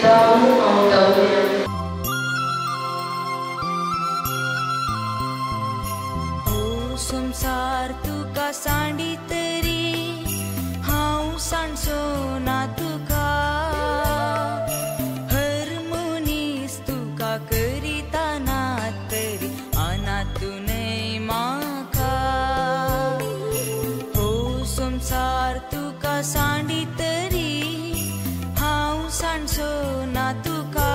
धांव हांव धांवल्या. हो संवसार तुका सांडी तरी हांव सांडचो ना तुका, हर मनीस तुका करिता ना तरी अनाथ न्हय म्हाका. हो संवसार तुका सांडी तरी हांव सांडचो ना तुका,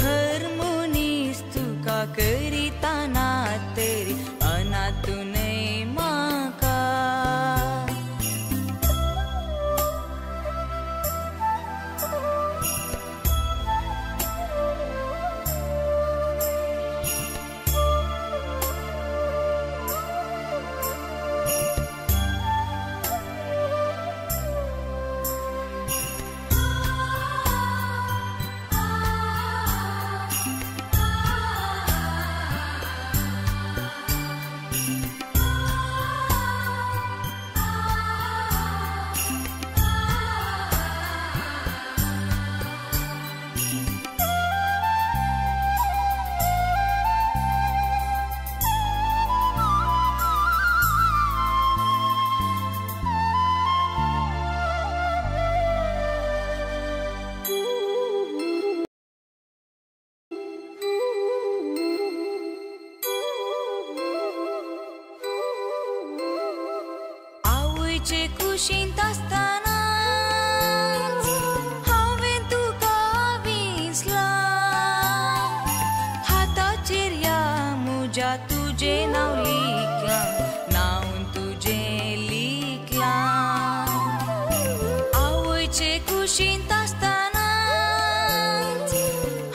हर मनीस तुका करिता ना तरी अनाथ न्हय म्हाका. आवयचे कुशींत आसतना हांवें तुका विसलां, हाताचेर ह्या म्हज्या तुजें नांव लिखलां, नांव तुजें लिखलां. आवयचे कुशींत आसतना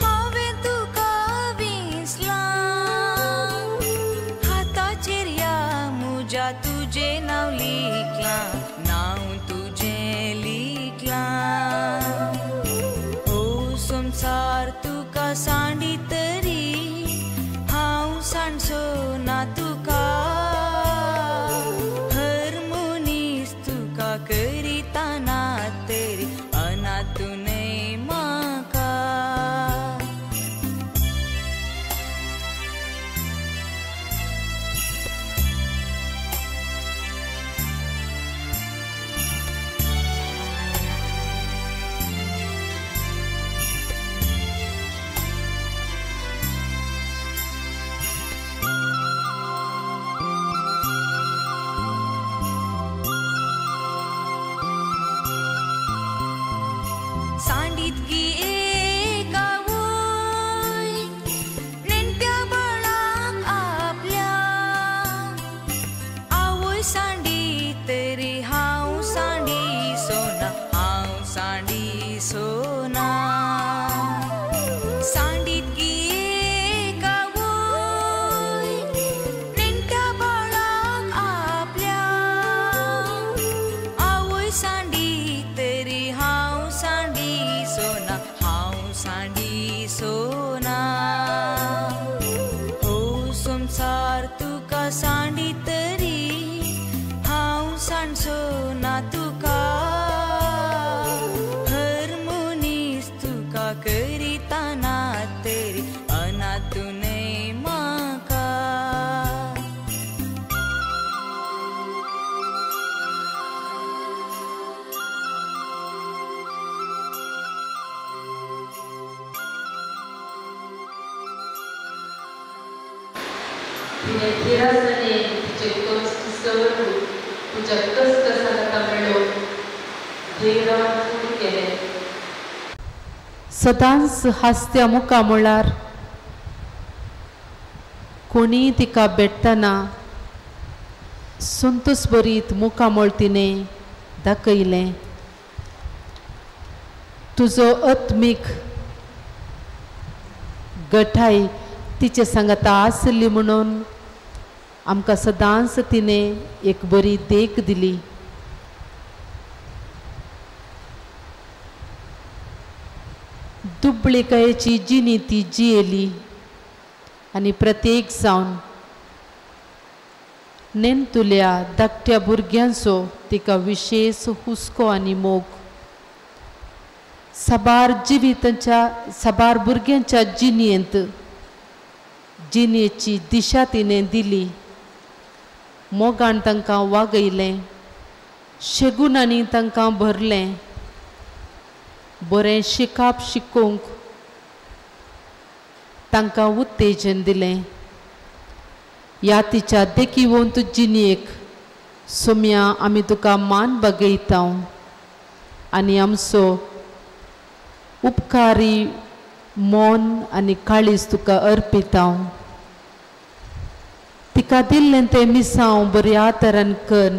हांवें तुका विसलां, हाताचेर ह्या म्हज्या तुजें नांव लिखलां, नांव तुजें लिखलां. हो संवसार तुका सांडी तरी हांव सांडचो ना तुका, हर मनीस तुका करिता ना तरी अनाथ न्हय म्हाका. सांडीत एक आवय नेणट्या बाळाक आपल्या, आवय सांडी तरी हांव सांडी सोना, हांव सांडी सोना. सांडीत एक आवय नेणट्या बाळाक आपल्या, आवय सांडी तरी हांव सांडी सोना, हांव सांडी सोना. हो संवसार तुका सांडी तरी हांव सांडचो ना तुका, हर मनीस तुका करिता ना तरी अनाथ न्हय म्हाका. तिणें थिरासाणेन तिचे कश्ट सगळें तुज्या कसकसांत मेळोवन धैर्यान फुडें केलें. सदांच हांसत्या मुखा म्हळ्यार कोणीय तिका भेटतना संतोष भरीत मुखामळ तिणें दाखयलें. तुजो आत्मीक गठाय तिचे सांगाता आसली म्हणून आमकां सदांच तिणें एक बरी देख दिली. दुबळिकायेची जिणी ती जियेली आनी प्रत्येक जावन नेणटुल्या धाकट्या भुरग्यांचो तिका विशेश हुस्को आनी मोग. साबार जिवितांच्या साबार भुरग्यांच्या जिणेंत जिणेची दिशा तिणें दिली. मोगान तांकां वागयलें, शेगुणांनी तांकां भरलें, बरें शिकाप शिकोवंक तांकां उत्तेजन दिलें. ह्या तिच्या देखीवंत जिणेक सोम्या आमी तुका मान बगयता आनी आमचो उपकारी मन आनी काळीज तुका अर्पिता. तिका दिल्लें तें मिसांव बऱ्या तरान कर.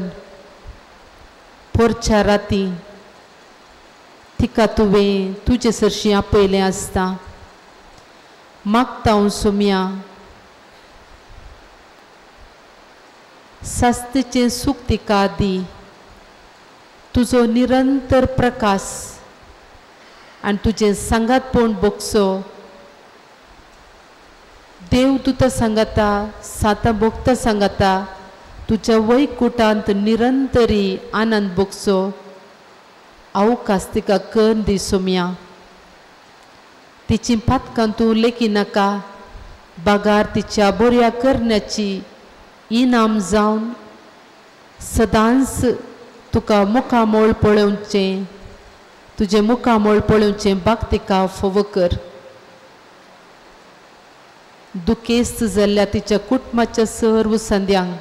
पोरच्या राती तिका तुवें तुजे सरशीं आपयलें आसता. मागता हांव सोम्या, सास्तेचें सूख तिका दी, तुजो निरंतर प्रकाश आनी तुजें सांगातपण भोगसो. देव तुता सांगाता, सातां भोगता सांगाता, तुज्या वैकुटांत निरंतरी आनंद भोगसो. अवकाश तिका करून दी सोम्या. तिची पातकां तूं लेखी नाका, बागार तिच्या बऱ्या करण्याची इनाम जावन सदांच तुका मुखामोळ पळोवचें, तुजें मुखामोळ पळोवचें बाग तिका फोव कर. दुखेस्त जाल्ल्या तिच्या कुटुंबाच्या सर्व संद्यांक,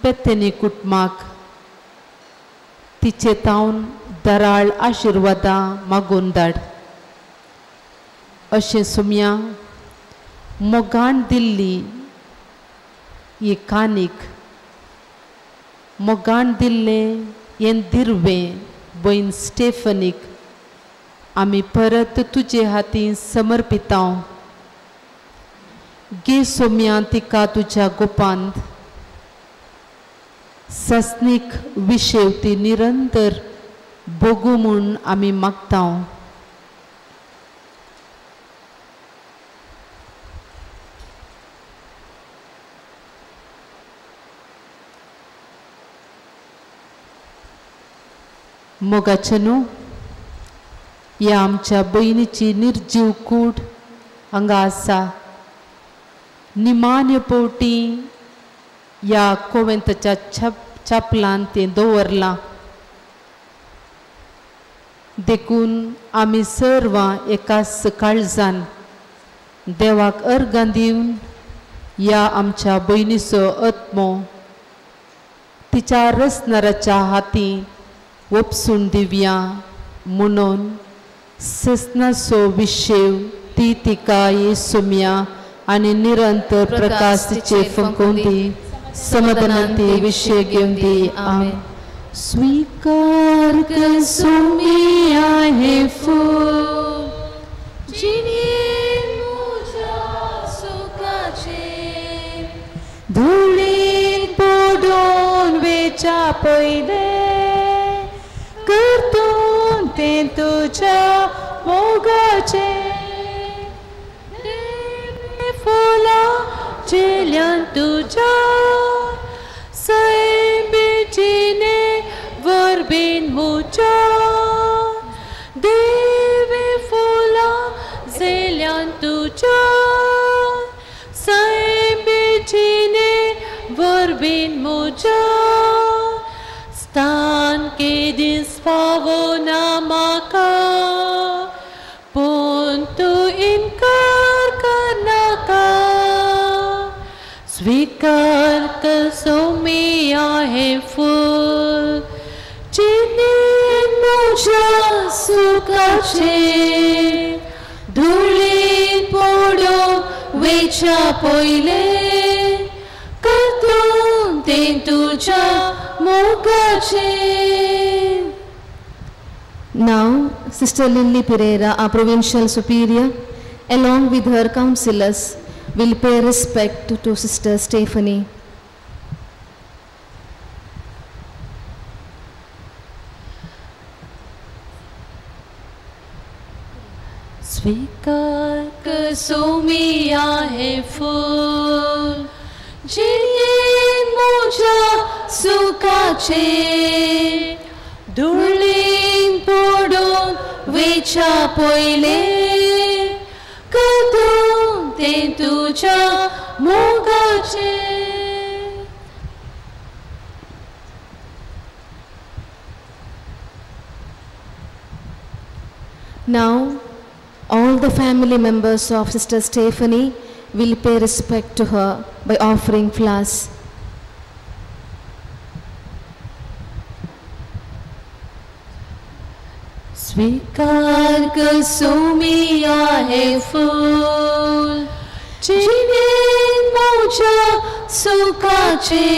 बेत्तेनी कुटुंबाक तिचे तावन दराळ आशिर्वादां मागून धाड. अशें सोम्या मोगान दिल्ली ही कानीक, मोगान दिल्लें हें दिर्वें भयण स्टेफनीक आमी परत तुजे हातीन समर्पिता. गे सोम्या तिका तुज्या गोपांत सस्नीक विशेवती निरंतर भोगू म्हूण आमी मागता. मोगाचे न्हू ह्या आमच्या भयणीची निर्जीव कूड हांगा आसा. निमाण्य पवटी ह्या कोवेंताच्या छापलान तें दवरलां. देखून आमी सर्वां एकाच काळजान देवाक अर्गां दिवन ह्या आमच्या भयणीचो आत्मो तिच्या रसनाराच्या हाती वपसून दिवया म्हणून ससनाचो विशेव ती तिका ये सोम्या आनी निरंतर प्रकाश तिचे फंकोवन दी, समाधानान ती विशय घेवन दी. आमेन. स्वीकार कर सोम्या हें फूल जिणेन म्हज्या सुखाचें धुळीन पडून वेच्या पयलें करतून तें तुज्या मोगाचें. फुलां झेल्यान तुज्या सैमीचीने वरबीन म्हज्या देवी फुलां झेल्यान तुज्या सैमीचीने वरबीन म्हज्या स्थान के दीस फावो ना म्हाका पूण तूं इनकार करनाका. स्वीकार कर सोम्या हें फूल जिणेन म्हज्या सुखाचें धुळीन पडून वेच्या पयलें करतून तें तुज्या मोगाचें. Now, Sister Lily Pereira, our Provincial Superior, along with her counselors, will pay respect to Sister Stephanie. स्वीकार कर सोम्या हें फूल जिणेन म्हज्या सुखाचें धुळीन पडून वेच्या पयले कदूं तें तुज्या मोगाचें. Now, all the family members of Sister Stephanie will pay respect to her by offering flowers. स्वीकार कसुमिया है फूल जिने मोजा सुखाचे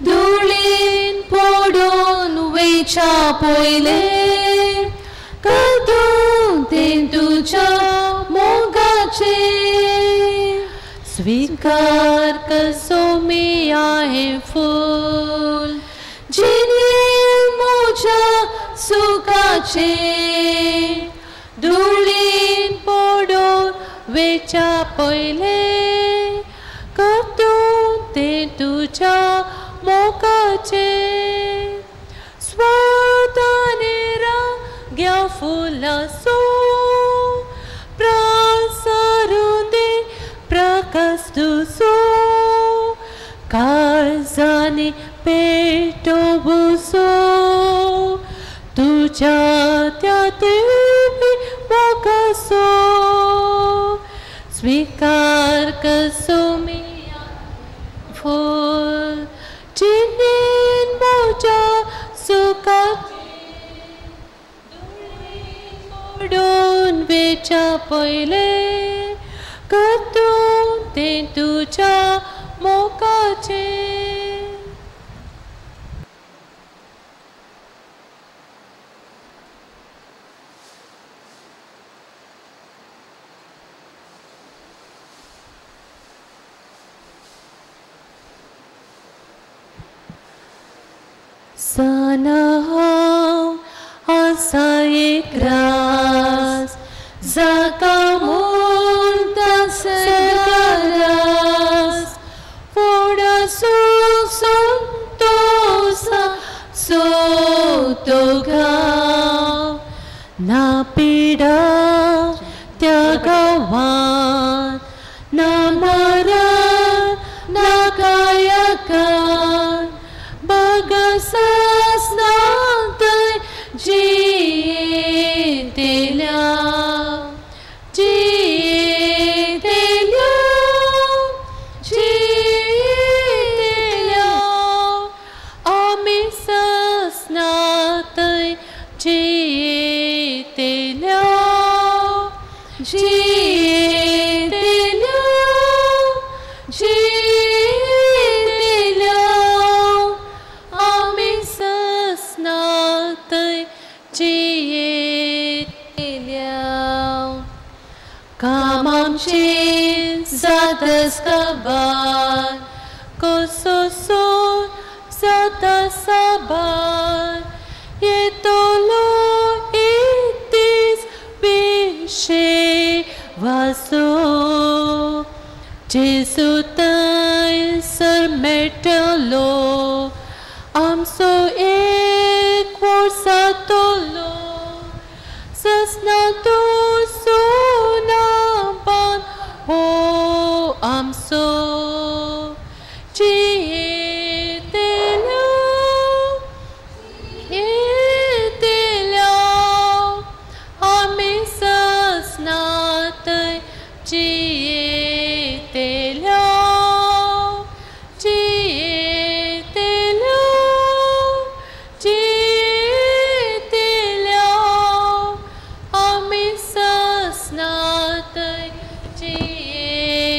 धुळीन पडून वेच्या पयले कदूं तें तुज्या मोगाचें. स्वीकार कसुमिया है फूल जिने मोजा सुखाचे धुळीन पडून वेच्या पयले कदूं तें तुज्या मोगाचें. स्वताने राग्या फुलासो प्रासरून दे प्रकाश तुजो काळजांनी पेटोवचो तुज्या त्या दिव्य मोगाचो. स्वीकार कसुमिया फूल जिनेन मोजा सुखाचें धुळीन पडून वेच्या पयले कदूं तें तुज्या मोगाचें. सना आसा एक रास जाका म्हणटा सरकारास फुडा संतोषा सोतो गांव ना पिडा त्या गांवात ना मरण ना कायाकान बगसस ना थंय जियेतल्या जियेतल्या जियेतल्या आमी ससना थंय जियेतल्या जियेतल्या जियेतल्या आमी ससना थंय जियेतल्या. कामांचे जातस काबार कसो सोन जाता साबार येतलो एक दीस पिशे वासो जेजू थंयसर मेळटलो आमचो एक वर्सातलो ससना तूं सोनापान हो आमचो जियेतल्या जियेतल्या आमी ससना थंय जियेतल्या जियेतल्या जियेतल्या आमी ससना थंय जियेतल्या.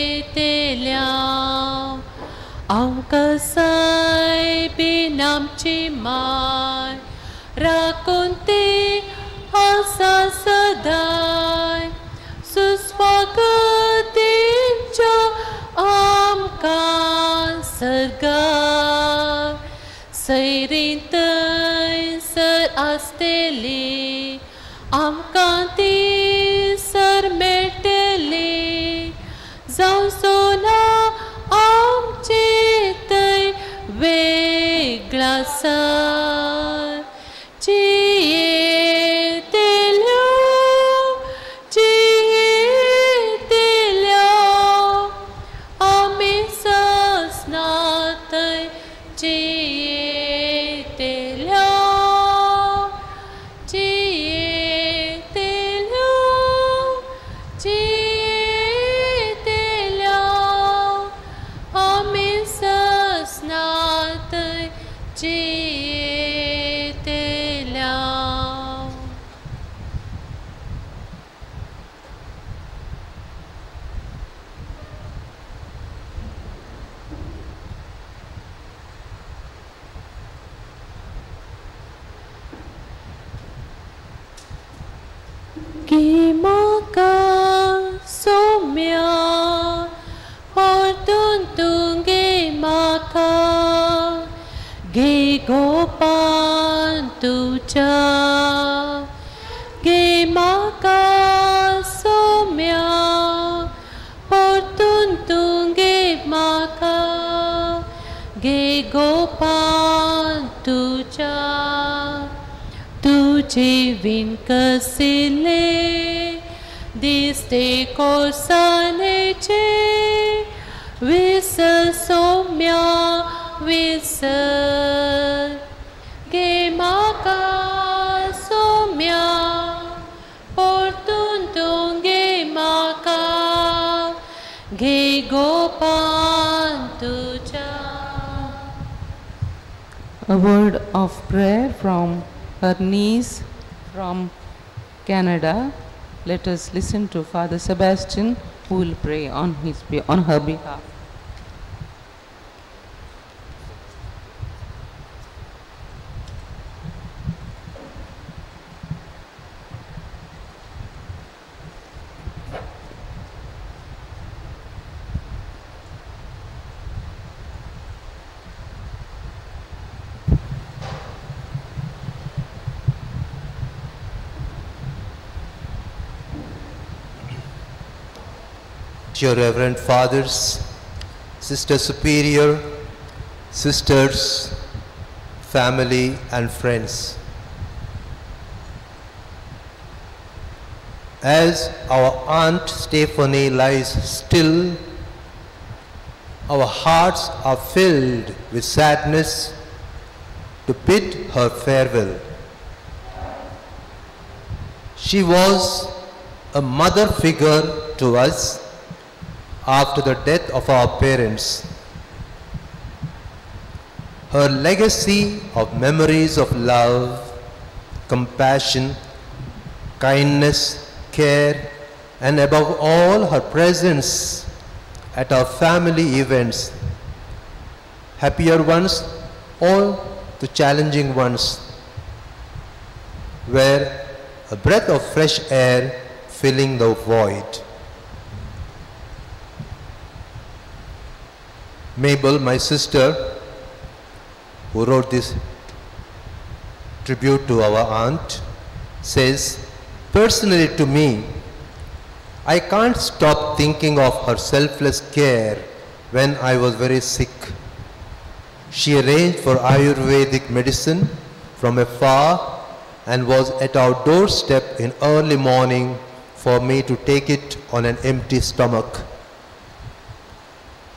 आमकां सायबीन आमची माय राखून ती आसा सदांय सुस्वागतीच्या आमकां सर्गार सैरीं थंयसर आसतली आमकां ती सर मेळटली जावचो ना आमचे थंय वेगळा सार. जियेतल्या जियेतल्या, जियेतल्या, जियेतल्या, आमी ससनात जियेतल्या. की म्हाका सोम्या परतून तुगे म्हाका, गे गोपान तुज्या, गे म्हाका सोम्या परतून तुगे म्हाका, गे गोपान तुज्या. तुझे विणकसिले दिसते कोसानेचे, विस सोम्या विस, गे म्हाका सोम्या परतून तुगे म्हाका, गे गोपान तुज्या. A word of prayer from her niece from Canada. Let us listen to Father Sebastian, who will pray on her behalf. Dear Reverend Fathers, Sister Superior, sisters, family and friends. As our Aunt Stephanie lies still, our hearts are filled with sadness to bid her farewell. She was a mother figure to us after the death of our parents. Her legacy of memories of love, compassion, kindness, care, and above all her presence at our family events, happier ones or the challenging ones, were a breath of fresh air filling the void. Mabel, my sister, who wrote this tribute to our aunt, says, personally to me, I can't stop thinking of her selfless care when I was very sick. She arranged for Ayurvedic medicine from afar and was at our doorstep in early morning for me to take it on an empty stomach.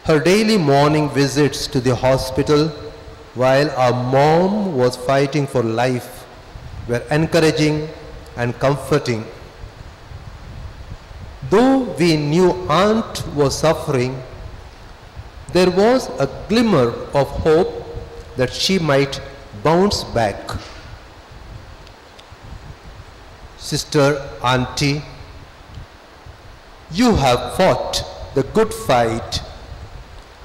Her daily morning visits to the hospital while our mom was fighting for life were encouraging and comforting. Though we knew Aunt was suffering, there was a glimmer of hope that she might bounce back. Sister, Auntie, you have fought the good fight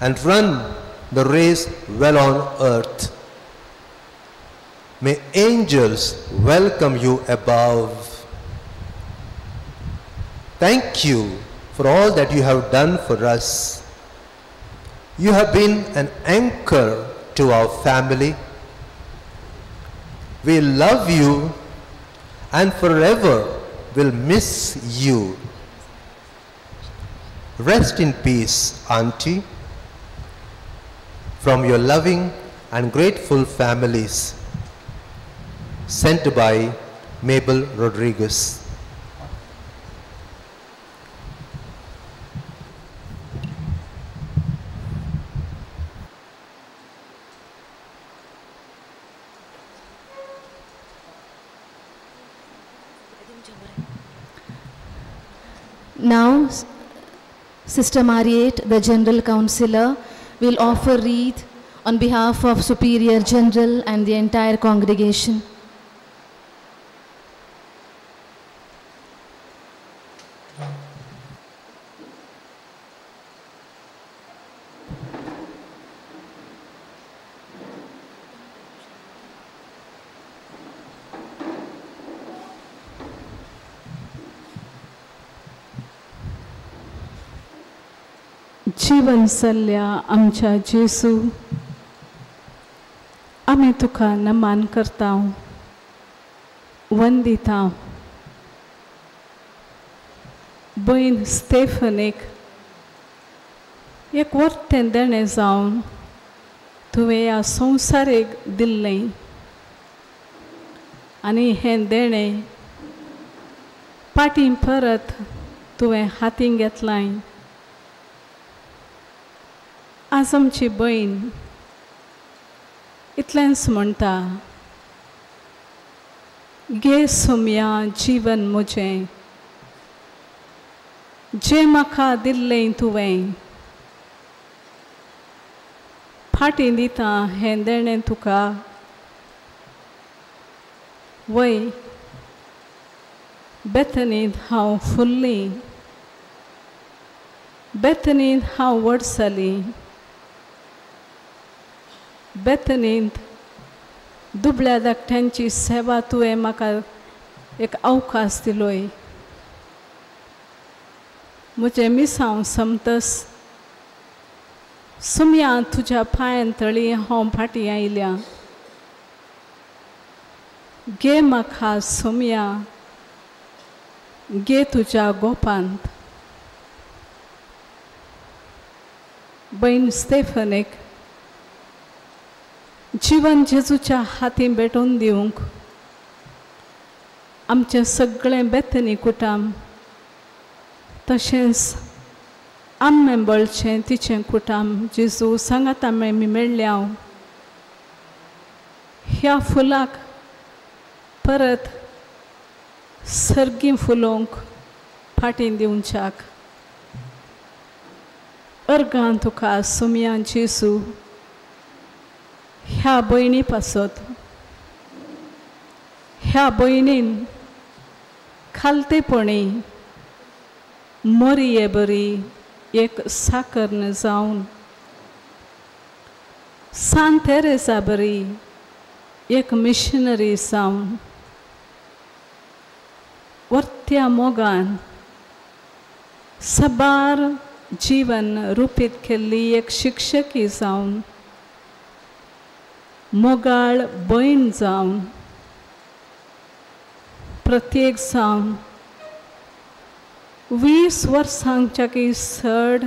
and run the race well on earth. May angels welcome you above. Thank you for all that you have done for us. You have been an anchor to our family. We love you and forever will miss you. Rest in peace, Auntie, from your loving and grateful families. Sent by Mabel Rodriguez. Now, Sister Mariette, the General Councillor, will offer wreath on behalf of Superior General and the entire congregation. जीवन सल्ल्या आमच्या जेसू, आमी तुका नमान करता, वंदिता. भयण स्टेफनीक एक वर्तें देणें जावन तुवें ह्या संवसारेक दिल्लें आनी हें देणें पाटीं परत तुवें हातीं घेतलां. आज आमची भयण इतलेंच म्हणटा, गे सोम्या जीवन म्हजें, जें म्हाका दिल्लें तुवें, फाटीं दिता हें देणें तुका. वय बेथनींत हांव फुल्लीं, बेथनींत हांव व्हड जालीं, बेथनींत दुबळ्या धाकट्यांची सेवा तुवें म्हाका एक अवकाश दिलोय. म्हजें मिसांव समतस सुमया तुज्या पांयान तळी हांव फाटीं आयल्या. गे म्हाका सुमया, गे तुज्या गोपांत. भयण स्टेफनीक जीवन जेजूच्या हातीं भेटोवन दिवंक आमचें सगळें बेथनी कुटाम तशेंच आम्मेंबळचें तिचें कुटाम जेजू सांगात आमी मेळ्ळ्या. ह्या फुलाक परत सर्गीं फुलोवंक फाटीं दिवच्याक अर्गां तुका सुमया जेजू ह्या भयणी पासत. ह्या भयणीन खालतेपणी मोरये बरी एक साकर्न जावन, सांत तेरेसा बरी एक मिशनरी जावन, वर्त्या मोगान साबार जीवन रुपीत केल्ली एक शिक्षकी जावन, मोगाळ भयण जावन, प्रत्येक जावन 20 वर्सांच्याकी चड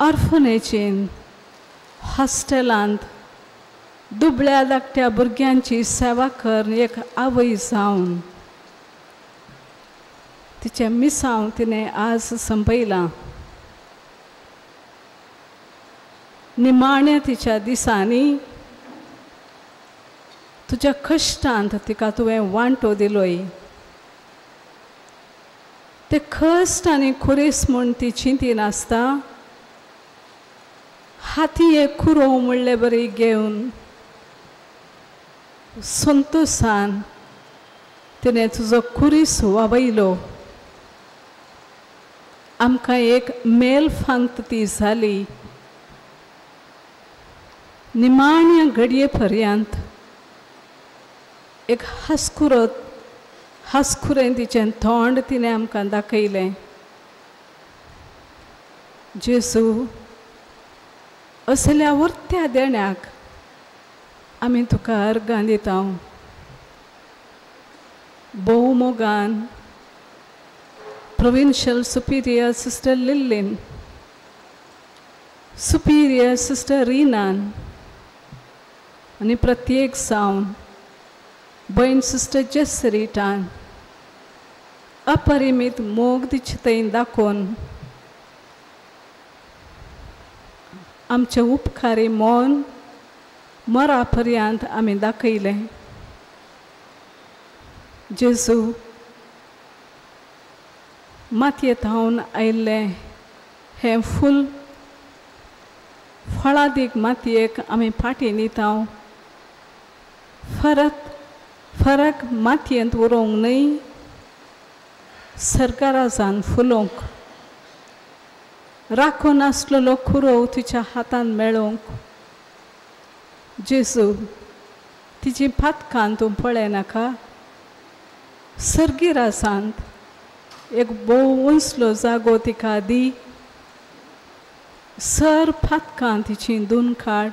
ऑर्फनेजीन हॉस्टेलांत दुबळ्या धाकट्या भुरग्यांची सेवा कर एक आवय जावन तिचें मिसांव तिणें आज संपयलां. निमाण्या तिच्या दिसांनी तुज्या कश्टांत तिका तुवें वांटो दिलोय. ते कश्ट आनी खुरीस म्हूण ती चिंती नासता हाती एक कुरोव म्हणले बरी घेवन संतोसान तिणें तुजो खुरीस वावयलो. आमकां एक मेल फांत ती जाली. निमाण्या घडये पर्यंत एक हासकुरत हासकुरें तिचें तोंड तिणें आमकां दाखयलें. जेजू असल्या वर्त्या देण्याक आमी तुका अर्गां दिता. भोव मोगान प्रोविन्शियल सुपिरियर सिस्टर लिल्लीन, सुपिरियर सिस्टर रिनान आनी प्रत्येक जावन भयण सिस्टर जेसरिटान अपरिमीत मोग तिचे थंय दाखोवन आमचें उपकारी मन मरा पर्यंत आमी दाखयलें. जेजू मातयेंत हावन आयिल्लें हें फूल फळादीक मातयेक आमी फाटीं दिता. फरक फरक मातयेंत उरोवंक न्हय, सरकारासान फुलोवंक, राखून आसलेलो खुरोव तिच्या हातान मेळोवंक. जेजू तिची पातकां तूं पळयनाका, सर्गिरासांत एक भोव उंचलो जागो तिका दी, सर पातकां तिची दोन काड.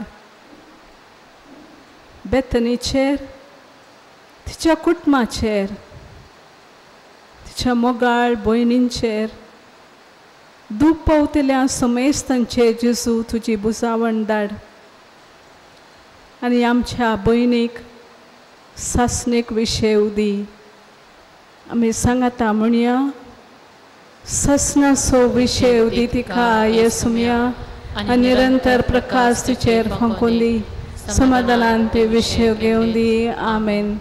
बेतनीचेर, तिच्या कुटुंबाचेर, तिच्या मोगाळ भयणींचेर, दूख पावतल्या समेस्तांचेर जेजू तुजी बुजावण धाड आनी आमच्या भयणीक सासणीक विशेव दी. आमी सांगाता म्हणया, ससनाचो विशेव दी तिका येसुम्या आनी निरंतर प्रकाश तिचेर फांकून दी, समाधानान ते विशेव घेवन दी. आमेन.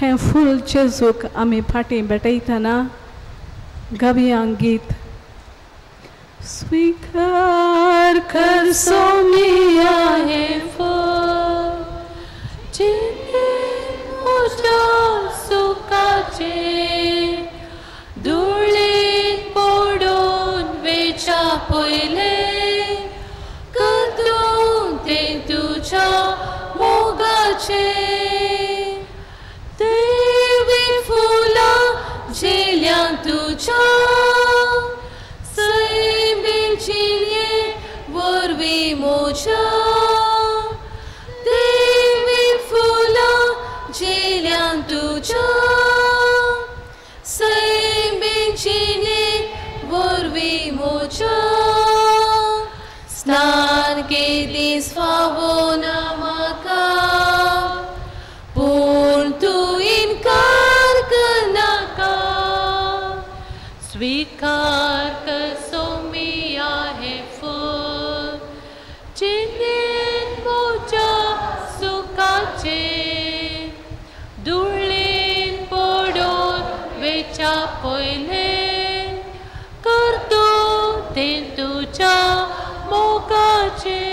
हें फूल जेजूक आमी फाटीं भेटयतना गावया गीत. स्वीकार कर सोमिया हें फूल जिणेंत म्हज्या सुखाचें, धुळींत पडून वेच्या पयलें करून तें तुज्या मोगाचें. देवी फुलां झेल्यां तुज्या सैमीक जिणे वरवीं म्हज्या, देवी फुलां झेल्यां तुज्या सैमीक जिणे वरवीं म्हज्या. स्नान केलीस फावो ना म्हाका, पूण तूं इनकार करनाका. स्वीकार कर सोमिया हें फूल जिणेंत म्हज्या सुखाचें, धुळींत पडून वेच्या पयलें करतूं तें तुज्या मोगाचें.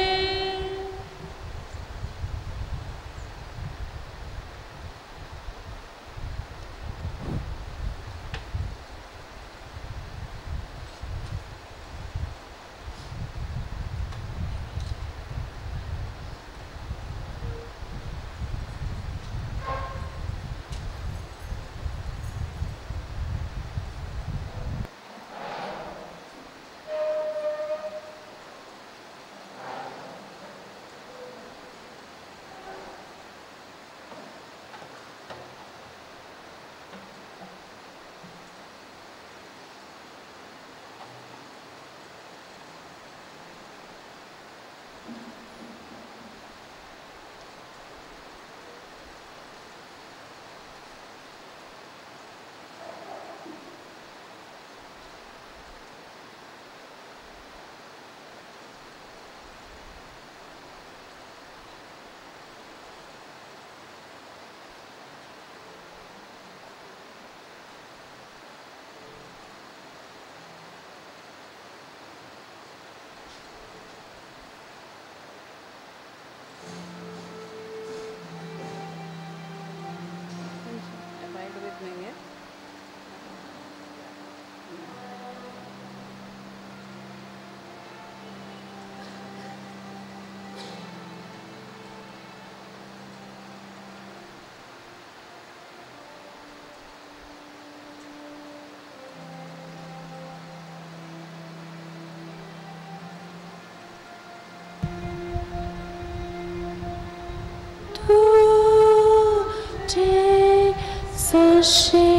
तुझे सशे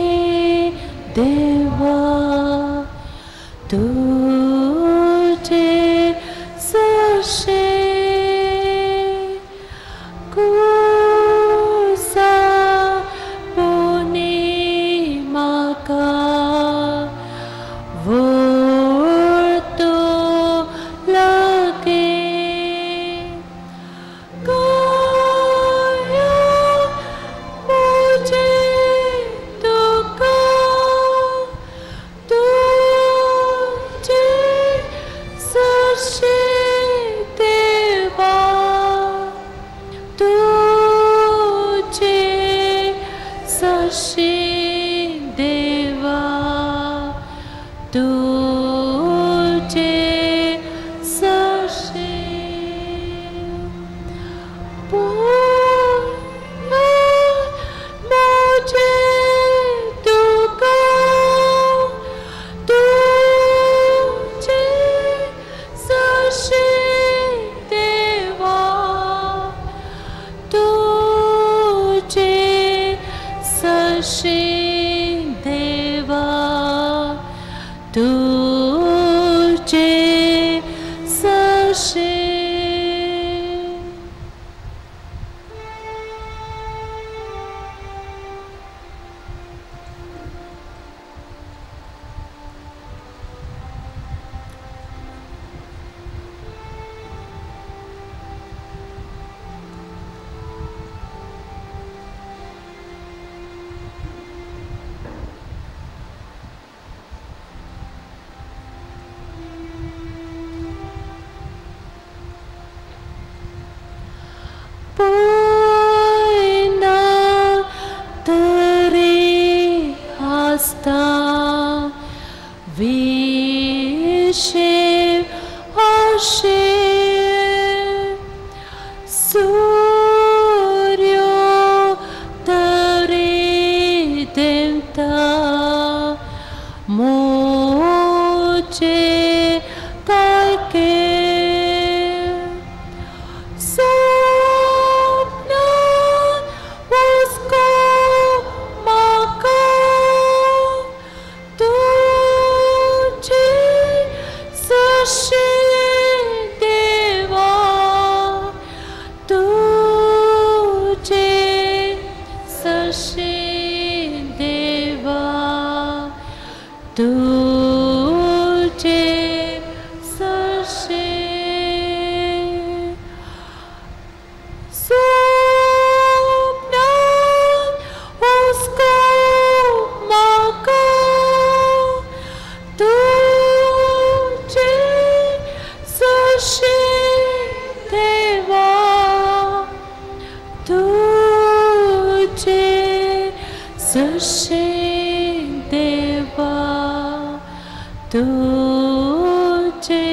देवा, तुझे सशे कुसा पुने म्हाका व्हरतो लागे. काया म्हजें सूर्यो तरी देंवता मोचे ताके सपनान हुस्को म्हाका तुजे सशें देवा तुजे सशें देवा तुजे सशें सपनान हुस्को म्हाका तुजे सशें देवा तुजे सशें देवा तुजे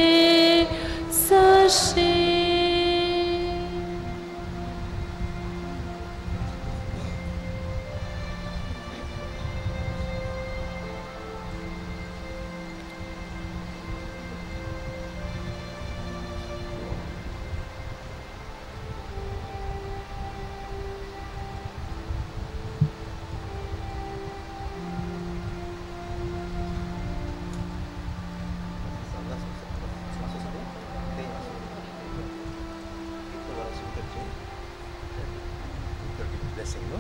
सशें. Blessing, no?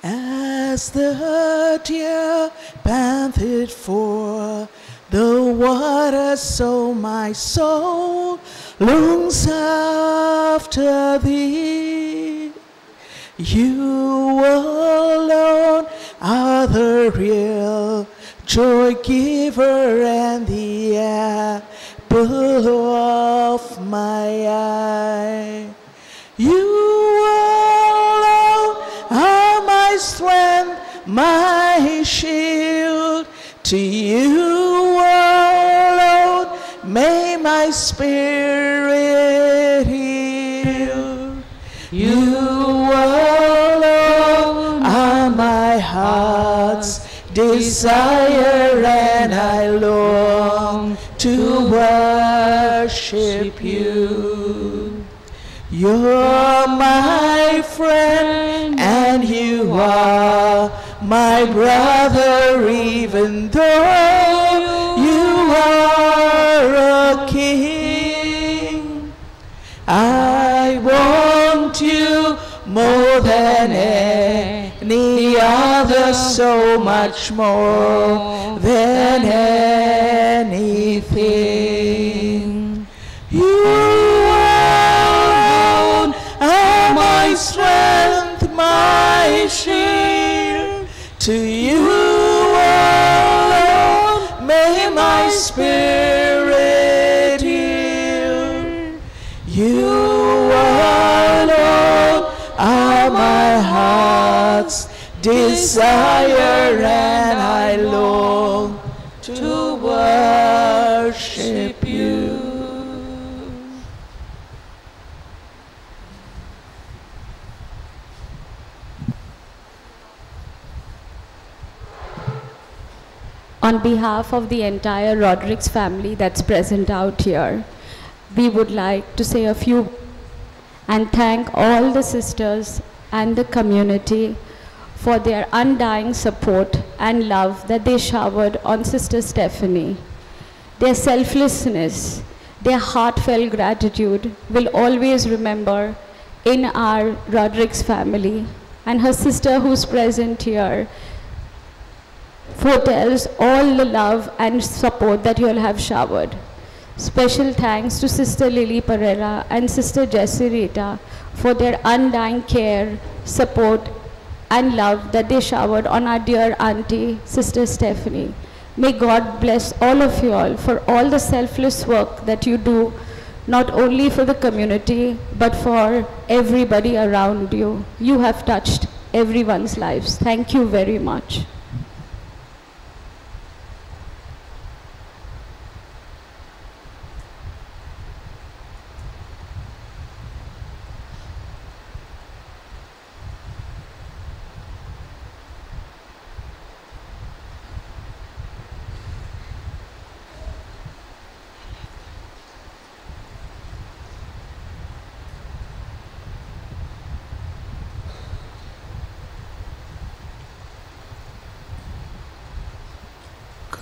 As the deer panted for the water, so my soul longs after thee. You alone are the real joy giver and the apple of my eye. You alone are my strength, my shield. To you alone may my spirit yield. You alone are my heart's desire, and I long to worship you. You're my friend, and you are my brother, even though you are a king. I want you more than any other, so much more than anything. You alone are my strength, my shield. To you alone may my spirit yield. You alone are my heart's desire, and I long to worship you. On behalf of the entire Rodrigues family that's present out here, we would like to say a few and thank all the sisters and the community for their undying support and love that they showered on Sister Stephanie. Their selflessness, their heartfelt gratitude will always remember in our Rodrigues family, and her sister who's present here foretells all the love and support that you all have showered. Special thanks to Sister Lily Pereira and Sister Jessie Rita for their undying care, support, and love that they showered on our dear auntie, Sister Stephanie. May God bless all of you all for all the selfless work that you do, not only for the community, but for everybody around you. You have touched everyone's lives. Thank you very much.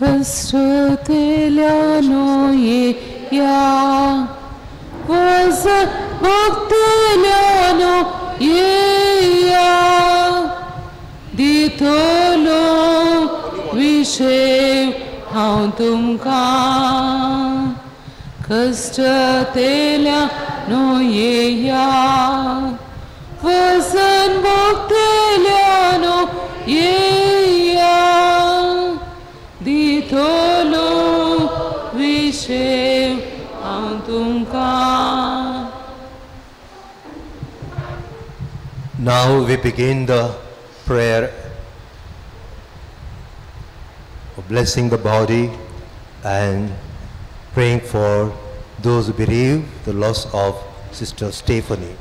Kashtatelyano ye ya, vasa bhaktelyano ye ya, ditolo vishev हांव तुमकां. कश्टतेल्यानो येया, वसन भोगतेल्यानो येया, दितलो विशेव हांव तुमकां. Now we begin the prayer of blessing the body and praying for those who bereave the loss of Sister Stephanie.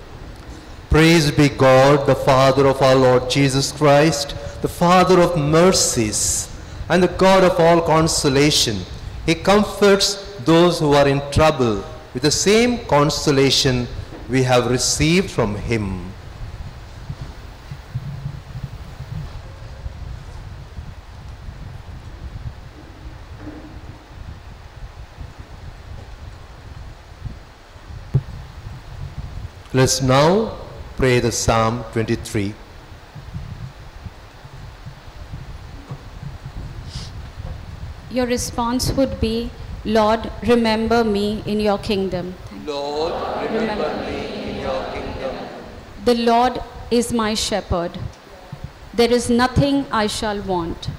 Praise be God, the Father of our Lord Jesus Christ, the Father of mercies and the God of all consolation. He comforts those who are in trouble with the same consolation we have received from him. Let's now pray the Psalm 23. Your response would be, Lord, remember me in your kingdom. Lord, remember me in your kingdom. The Lord is my shepherd. There is nothing I shall want.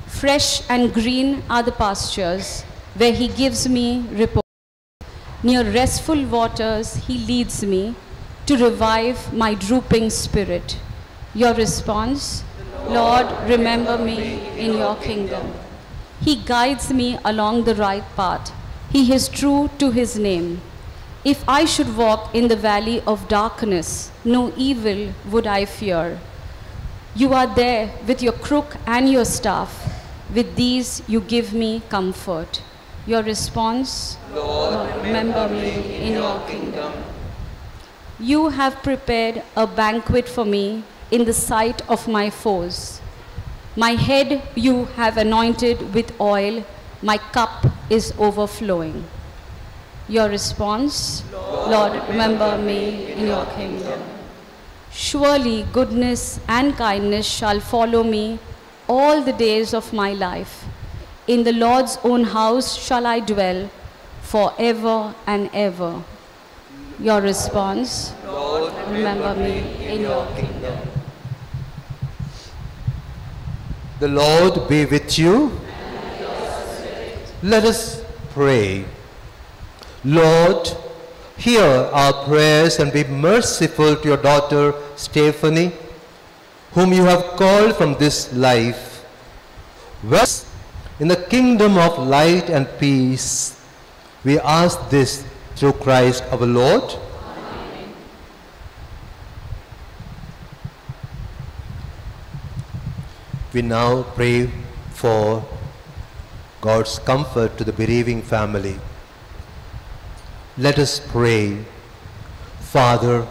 Fresh and green are the pastures where he gives me repose. Near restful waters he leads me to revive my drooping spirit. Your response, Lord, remember me in your kingdom. He guides me along the right path. He is true to his name. If I should walk in the valley of darkness, no evil would I fear. You are there with your crook and your staff. With these you give me comfort. Your response, Lord, remember me in your kingdom. You have prepared a banquet for me in the sight of my foes. My head you have anointed with oil. My cup is overflowing. Your response, Lord, remember me in your kingdom. Surely goodness and kindness shall follow me all the days of my life. In the Lord's own house shall I dwell forever and ever. Your response, Lord, remember me in your kingdom. The Lord be with you. And your spirit. Let us pray. Lord, hear our prayers and be merciful to your daughter Stephanie, whom you have called from this life. Well, in the kingdom of light and peace, we ask this through Christ our Lord. Amen. We now pray for God's comfort to the bereaving family. Let us pray. Father,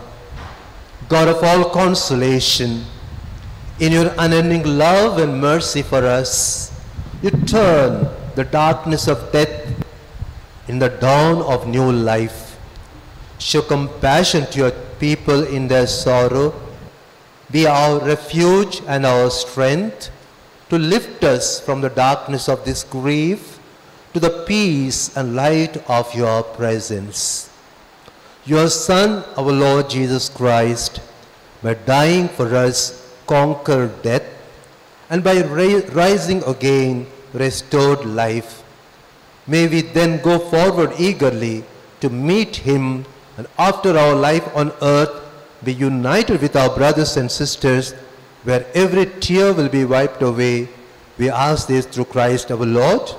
God of all consolation, in your unending love and mercy for us, you turn the darkness of death in the dawn of new life. Show compassion to your people in their sorrow. Be our refuge and our strength to lift us from the darkness of this grief to the peace and light of your presence. Your Son, our Lord Jesus Christ, by dying for us, conquered death, and by rising again, restored life. May we then go forward eagerly to meet him, and after our life on earth, be united with our brothers and sisters, where every tear will be wiped away. We ask this through Christ our Lord. Amen.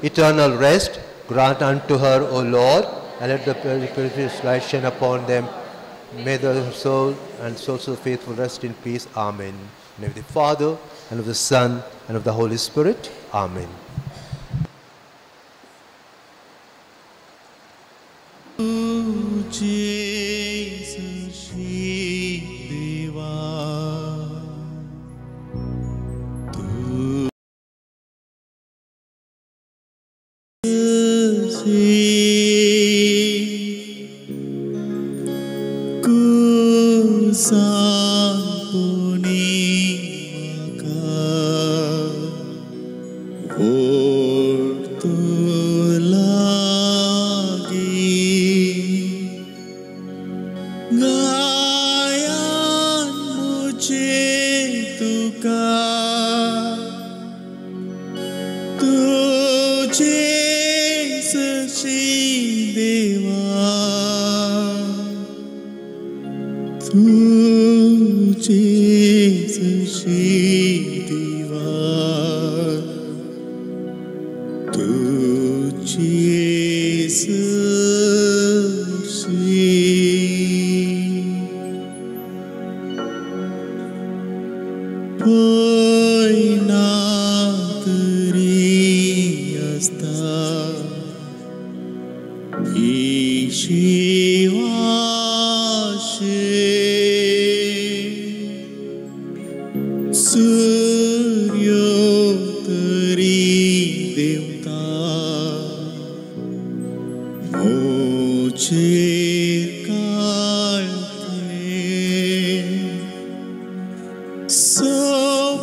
Eternal rest grant unto her, O Lord, and let the precious light shine upon them. May the soul and souls of the faithful rest in peace. Amen. In the name of the Father, and of the Son, and of the Holy Spirit. Amen. Jesus, Deva,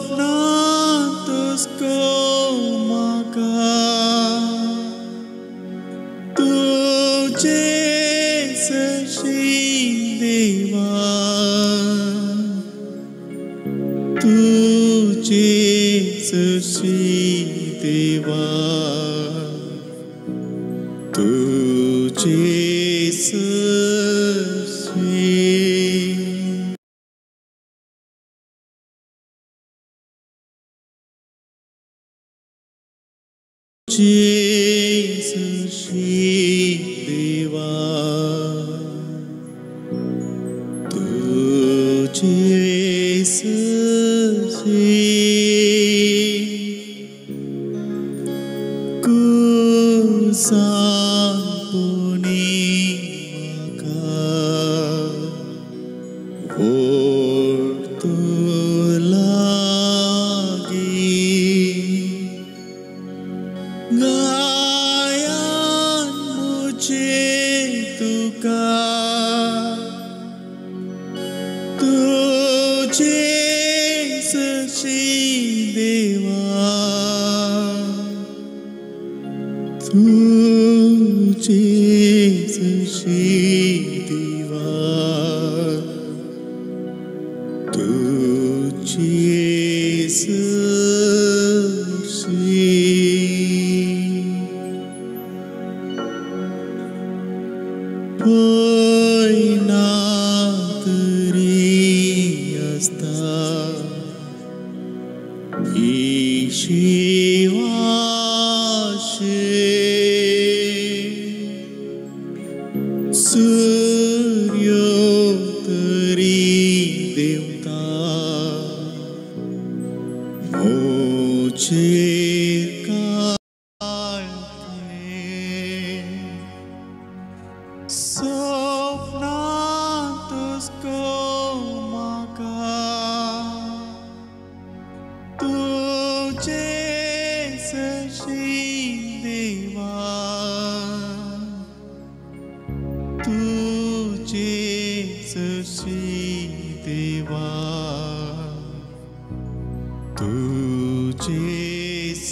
Sopnatus go maka. तुझेच देवा तुझेच देवा तुझेच कुसांतुनी म्हाका ओडतो लागी गायान मुझे तुका तुझेच देवा तुझेच देवा तुझेच पयना तरी आसता शिवाशे सूर्यो तरी देवता मोचेर काळथे स्वप्नांतच गो म्हाका तुझेच देवा तुझेच देवा तुझेच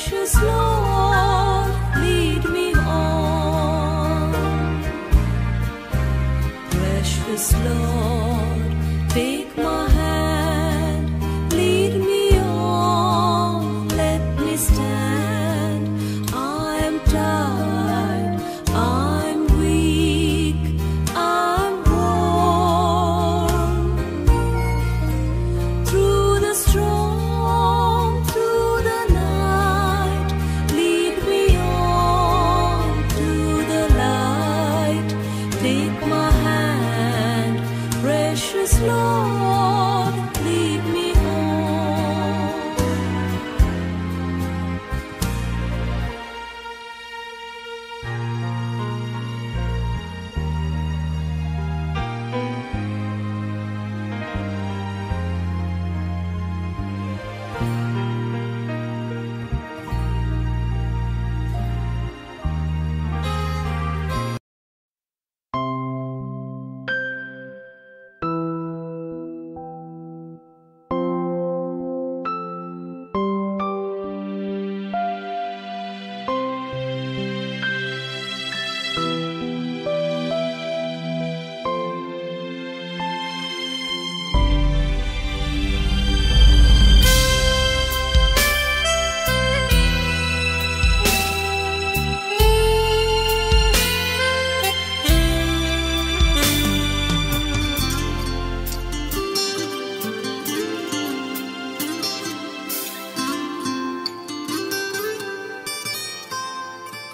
Precious Lord, lead me on. Precious Lord, take my hand, lead me on, let me stand. I'm tired, I'm weak, I'm worn. Through the storm, through the night, lead me on to the light. Take my hand, precious Lord, lead me on.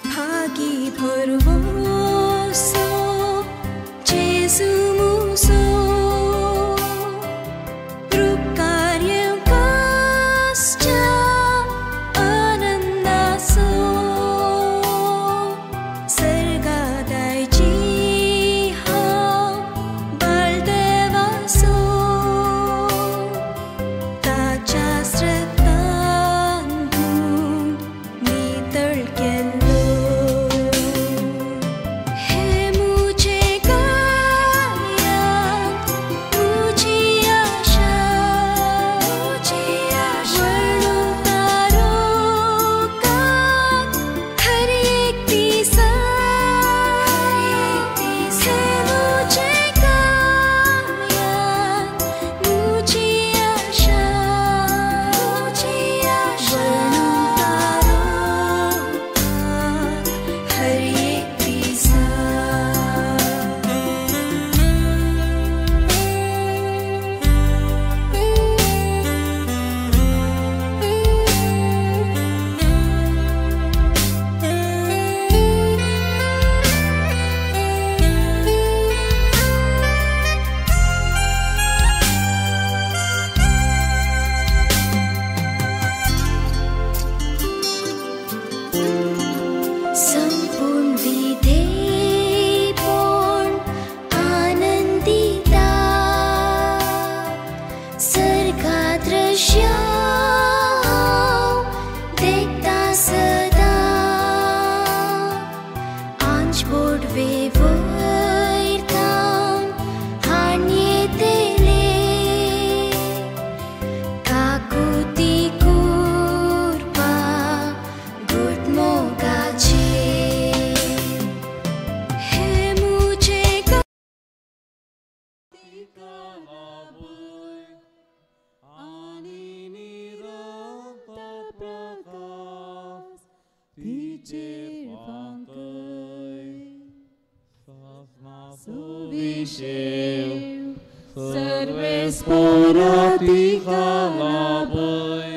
भागी भरवोसो जेसु मुसो रुकार्यं काश्च आनंदासो सर्गादायची हांव बाळदेवासो ताच्या स्रतान धुवन नितळ केल्लो. हे मुझे गाया तुझी आशा वळून तारोकात हर एक दिसा. हे मुझे गाया तुझी आशा वळून तारोकात हर एक दिसा. संपूर्ण विधेयपण आनंदिता सर्गा दृश्य देखता सदा. आंच बोडवे वयरथावन हाणयेतले काकुती कुर्पा गुटमोगाचे. हे मुझे सर्वे लाभय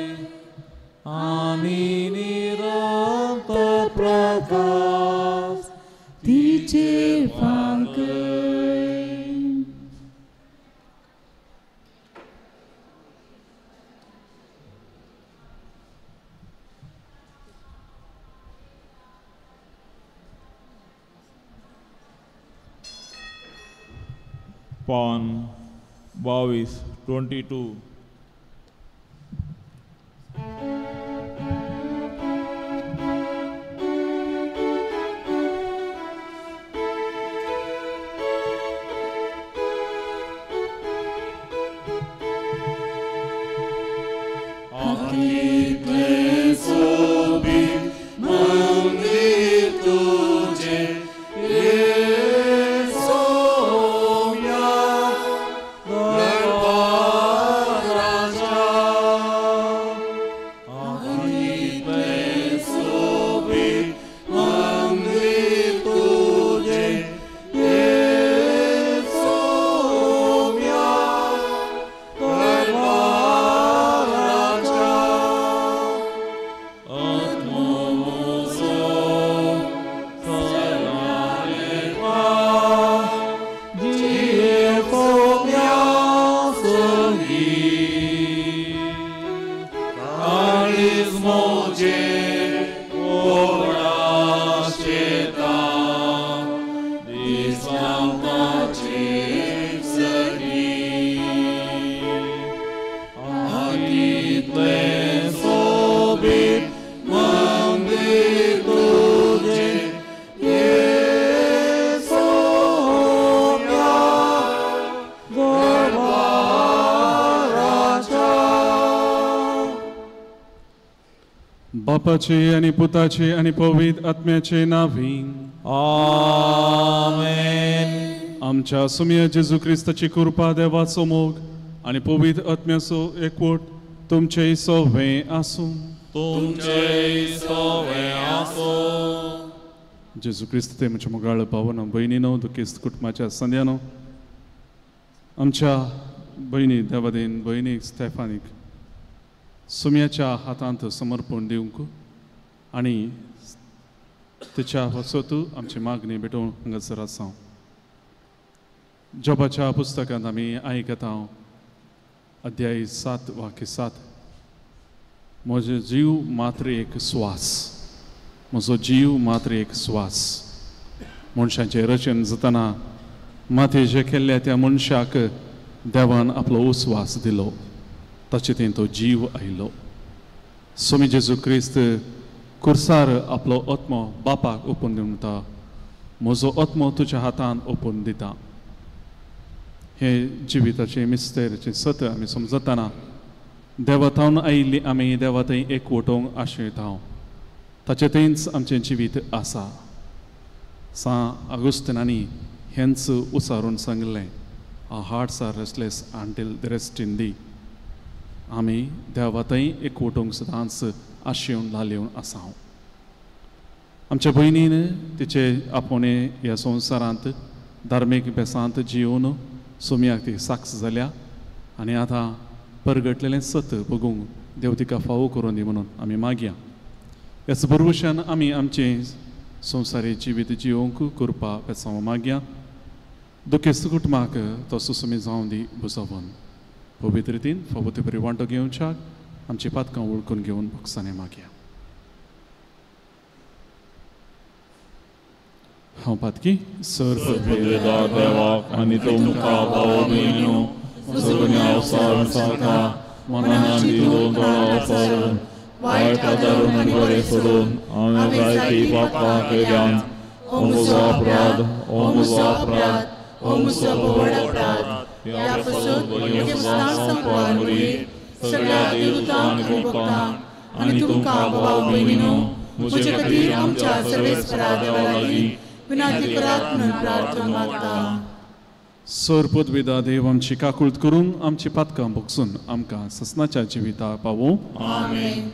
आनी निरंतर प्रकाश तिचेर फांकय. पान 22 22. Aquí te subí. मुझे ओडाशेता दिसांताचे सरी आकितले सोबीत मंदिर तुझे येसोम्या दरबाराच्या. बापाचे आनी पुताचे आनी पवित्र आत्म्याचे नांवी आमेन. आमच्या सुम्या जेजू क्रिस्ताची कृपा, देवाचो मोग आनी पवित्र आत्म्याचो एकवट तुमचेय सवे आसूं. तुमचेय सवे आसूं. जेजू क्रिस्त ते म्हज्या मोगाळ भावनो भयणीनो, दुखेस्त कुटुंबाच्या संद्यानो, आमच्या भयणी देवादेन भयणीक स्टेफानीक सुम्याच्या हातांत समर्पण दिवंक आनी तिच्या वसत आमची मागणी भेटोवन हांगासर आसा. जॉबाच्या पुस्तकांत आमी आयकता अध्याय 7 वाक्य 7, म्हजो जीव मात्र एक स्वास, म्हजो जीव मात्र एक स्वास. मनशाचें रचन जातना मातयेचें केल्ल्या त्या मनशाक देवान आपलो उस्वास दिलो, ताचे थंय तो जीव आयलो. स्वामी जेजू क्रिस्त कुर्सार आपलो आत्मो बापाक ओपून दिवन म्हणटा, म्हजो आत्मो तुज्या हातान ओपून दिता. हे जिविताचें मिस्तेराचें सत आमी समजतना देवा थावन आयिल्ली आमी देवा थंय एकवटोवंक आशयता, ताचे थंयच आमचें जिवीत आसा. सां आगुस्तिनांनी हेंच उचारून सांगलें, Our hearts are restless until they rest in thee. आमी देवा थंय एकवटोवंक सदांच आशेवन लालेवन आसा. आमच्या भयणीन तिचे आपोवणे ह्या संवसारांत धार्मीक बेसांत जियोवन सोम्याक ती साक्ष जाल्या आनी आतां परगटलेलें सत बगूंक देव तिका फावो करून दी म्हणून आमी मागया. ह्याच भरवशान आमी आमचें संवसारी जिवीत जियोवंक कृपा बेसांव मागया. दुखेस्त कुटुंबाक तो सुसमी जावं दी बुजोवन पवित्र रितीन फावो ते बरी वांटो घेवच्याक आमची पातकां वळखून घेवन भोगसाने मागया. हांव पातकी सर देवाक आनी तुमकां भाव भयणीनो म्हजो अवसार सांगता मनान दिवन दोळा वायट आदारून आनी बरें सोडून हांवें जायतीं पापां केल्यान. ओ म्हजो अपराध, ओ म्हजो अपराध, ओ म्हजो व्हड अपराध. ह्या पासून म्हज्या संवसार मुरी सगळ्या देवतांक आनी भक्तांक आनी तुमकां भाव भयणीनो म्हजे खातीर आमच्या सर्वेस्परा देवा लागीं विनंती करात म्हणून प्रार्थना मागता. सर पदवेदा देव आमची काकूळत करून आमची पातकां भोगसून आमकां ससनाच्या जिविता पावूं. आमेन.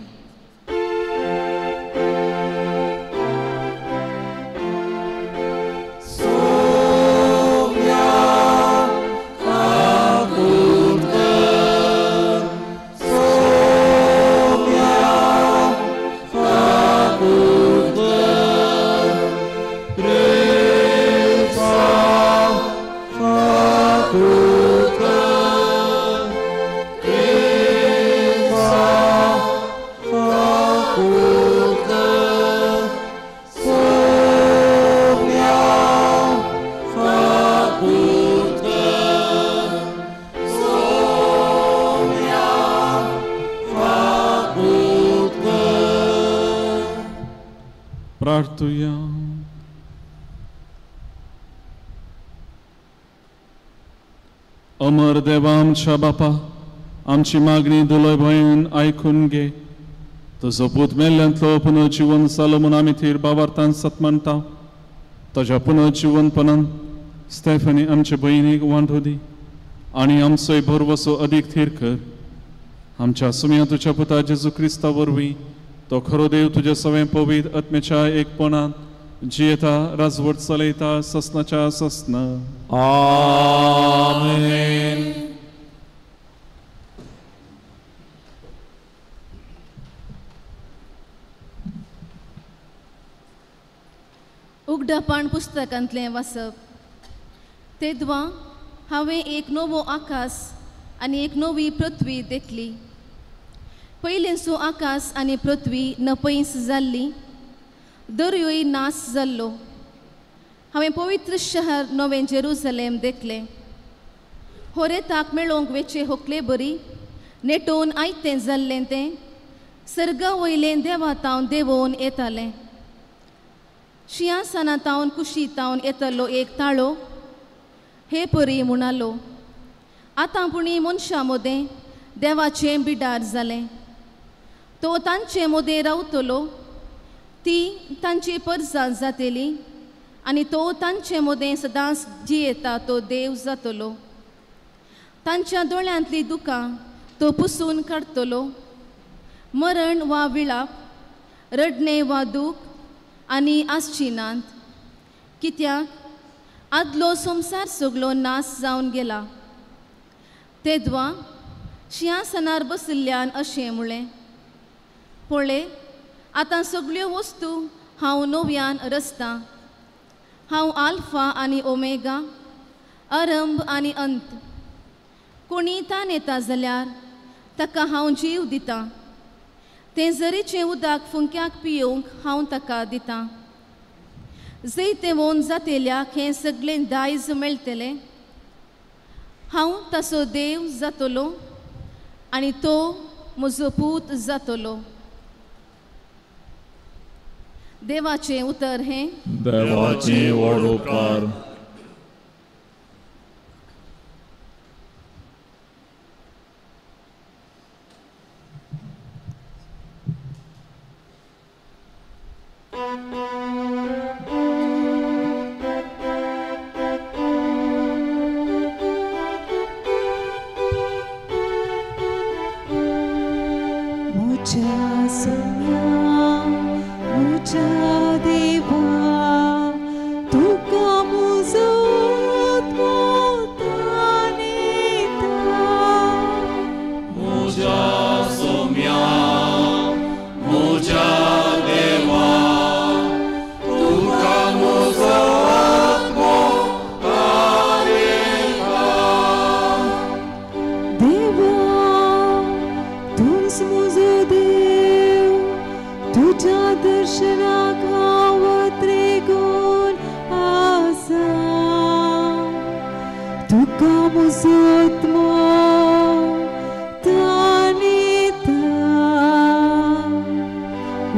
प्रार्थुया. अमर देवा आमच्या बापा, आमची मागणी दुलय भंयन आयकून घे. तुजो पूत मेल्ल्यांतलो पुनर्जिवन जालो म्हूण आमी थीर बाबार्थान सत मानता. ताज्या पुनर्जिवनपणान स्टेफनी आमचे भयणीक वांटो दी आनी आमचोय भरवसो अदीक थीर कर. आमच्या सुम्या तुज्या पुता जेजू क्रिस्ता वरवीं तो खरो देव तुज्या सवें पवित्र आत्म्याच्या एकपणान जियेता, राजवट चलयता ससनाच्या ससना. आमेन. उगडापण पुस्तकांतलें वाचप. तेदवा हांवें एक नवो आकाश आनी एक नवी पृथ्वी देखली. पयलेंचो आकाश आनी पृथ्वी नपयस जाल्ली, दर्योय नास जाल्लो. हांवें पवित्र शहर नवें जेरुजलेम देखलें. होरेताक मेळोवंक वेचे होकले बरी नेटोवन आयतें जाल्लें तें सर्गा वयलें देवा तावन देंवोवन येतालें. शिंयासना तावन कुशी तावन येतलो एक ताळो हे परी म्हणालो, आतां पुणी मनशां मदें देवाचें बिडार जालें. तो तांचे मदें रावतलो, ती तांची परजा जातली आनी तो तांचे मदें सदांच जियेता तो देव जातलो. तांच्या दोळ्यांतली दुकां तो पुसून काडटलो. मरण वा विळाप, रडणें वा दूख आनी आसची नात, कित्याक आदलो संवसार सगलो नास जावन गेला. तेद्वा शिंयासनार बशिल्ल्यान अशें म्हळें, पळय आतां सगल्यो वस्तू हांव नव्यान रचतां. हांव आल्फा आनी ओमेगा, आरंभ आनी अंत. कोणी तान येता जाल्यार ताका हांव जीव दितां. तें जरीचें उदक फुंक्याक पियोवंक हांव ताका दितां. जैतें वोन जातेल्याक हें सगळें दायज मेळटलें. हांव ताचो देव जातलो आनी तो म्हजो पूत जातलो. देवाचें उतर हें. देवाचें व्हड उपकार. मुझा सोम्या मुझा देवा तुका मुजो आत्मो मुझा सोम्या मुझा देवा तुका मुजो आत्मो तानेता. देवा तूंच मुजो देव, तुज्या दर्शनाक हांव त्रिगुण आसा. तुका मुजो आत्मो तानेता.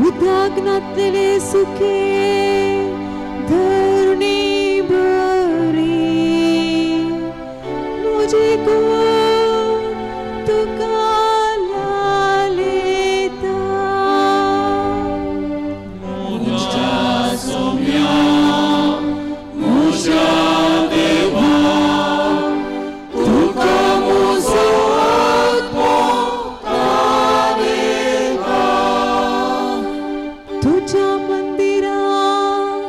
उदक नातलेले सुखे धरणी बरी मुझे कोण तुका लालेता. मुझा सोम्या मुझा देवा तुका मुजो आत्मो तानेता. तुज्या मंदिरांत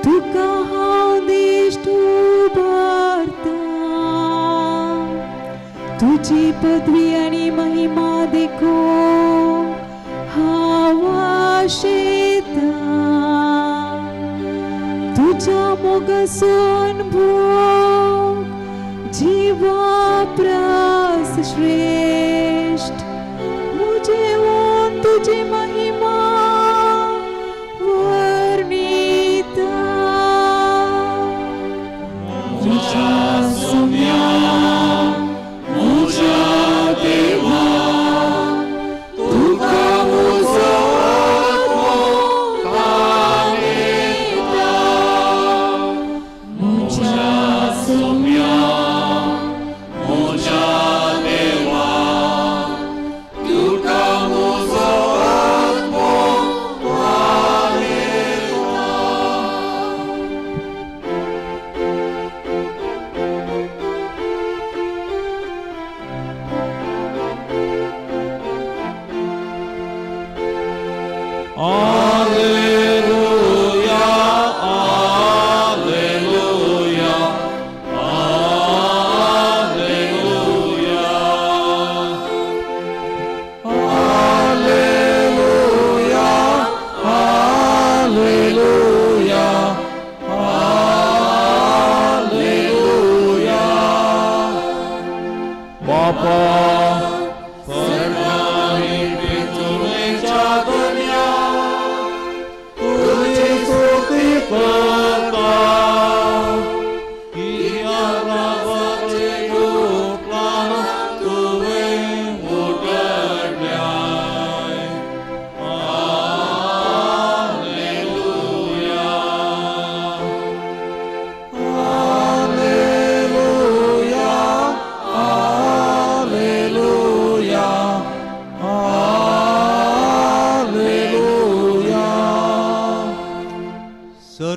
तुका हांव दिश्ट उबारता. तुजी पदवी आनी महिमा देखून हांव आशेता. तुज्या मोगाचो अनुभव जिवा प्रास श्रेश्ठ. मुझे ओन तुजी महिमा वर्णिता. मुझा सोम्या मुझा देवा तुका मुजो आत्मो तानेता. मुझा सोम्या मुझा देवा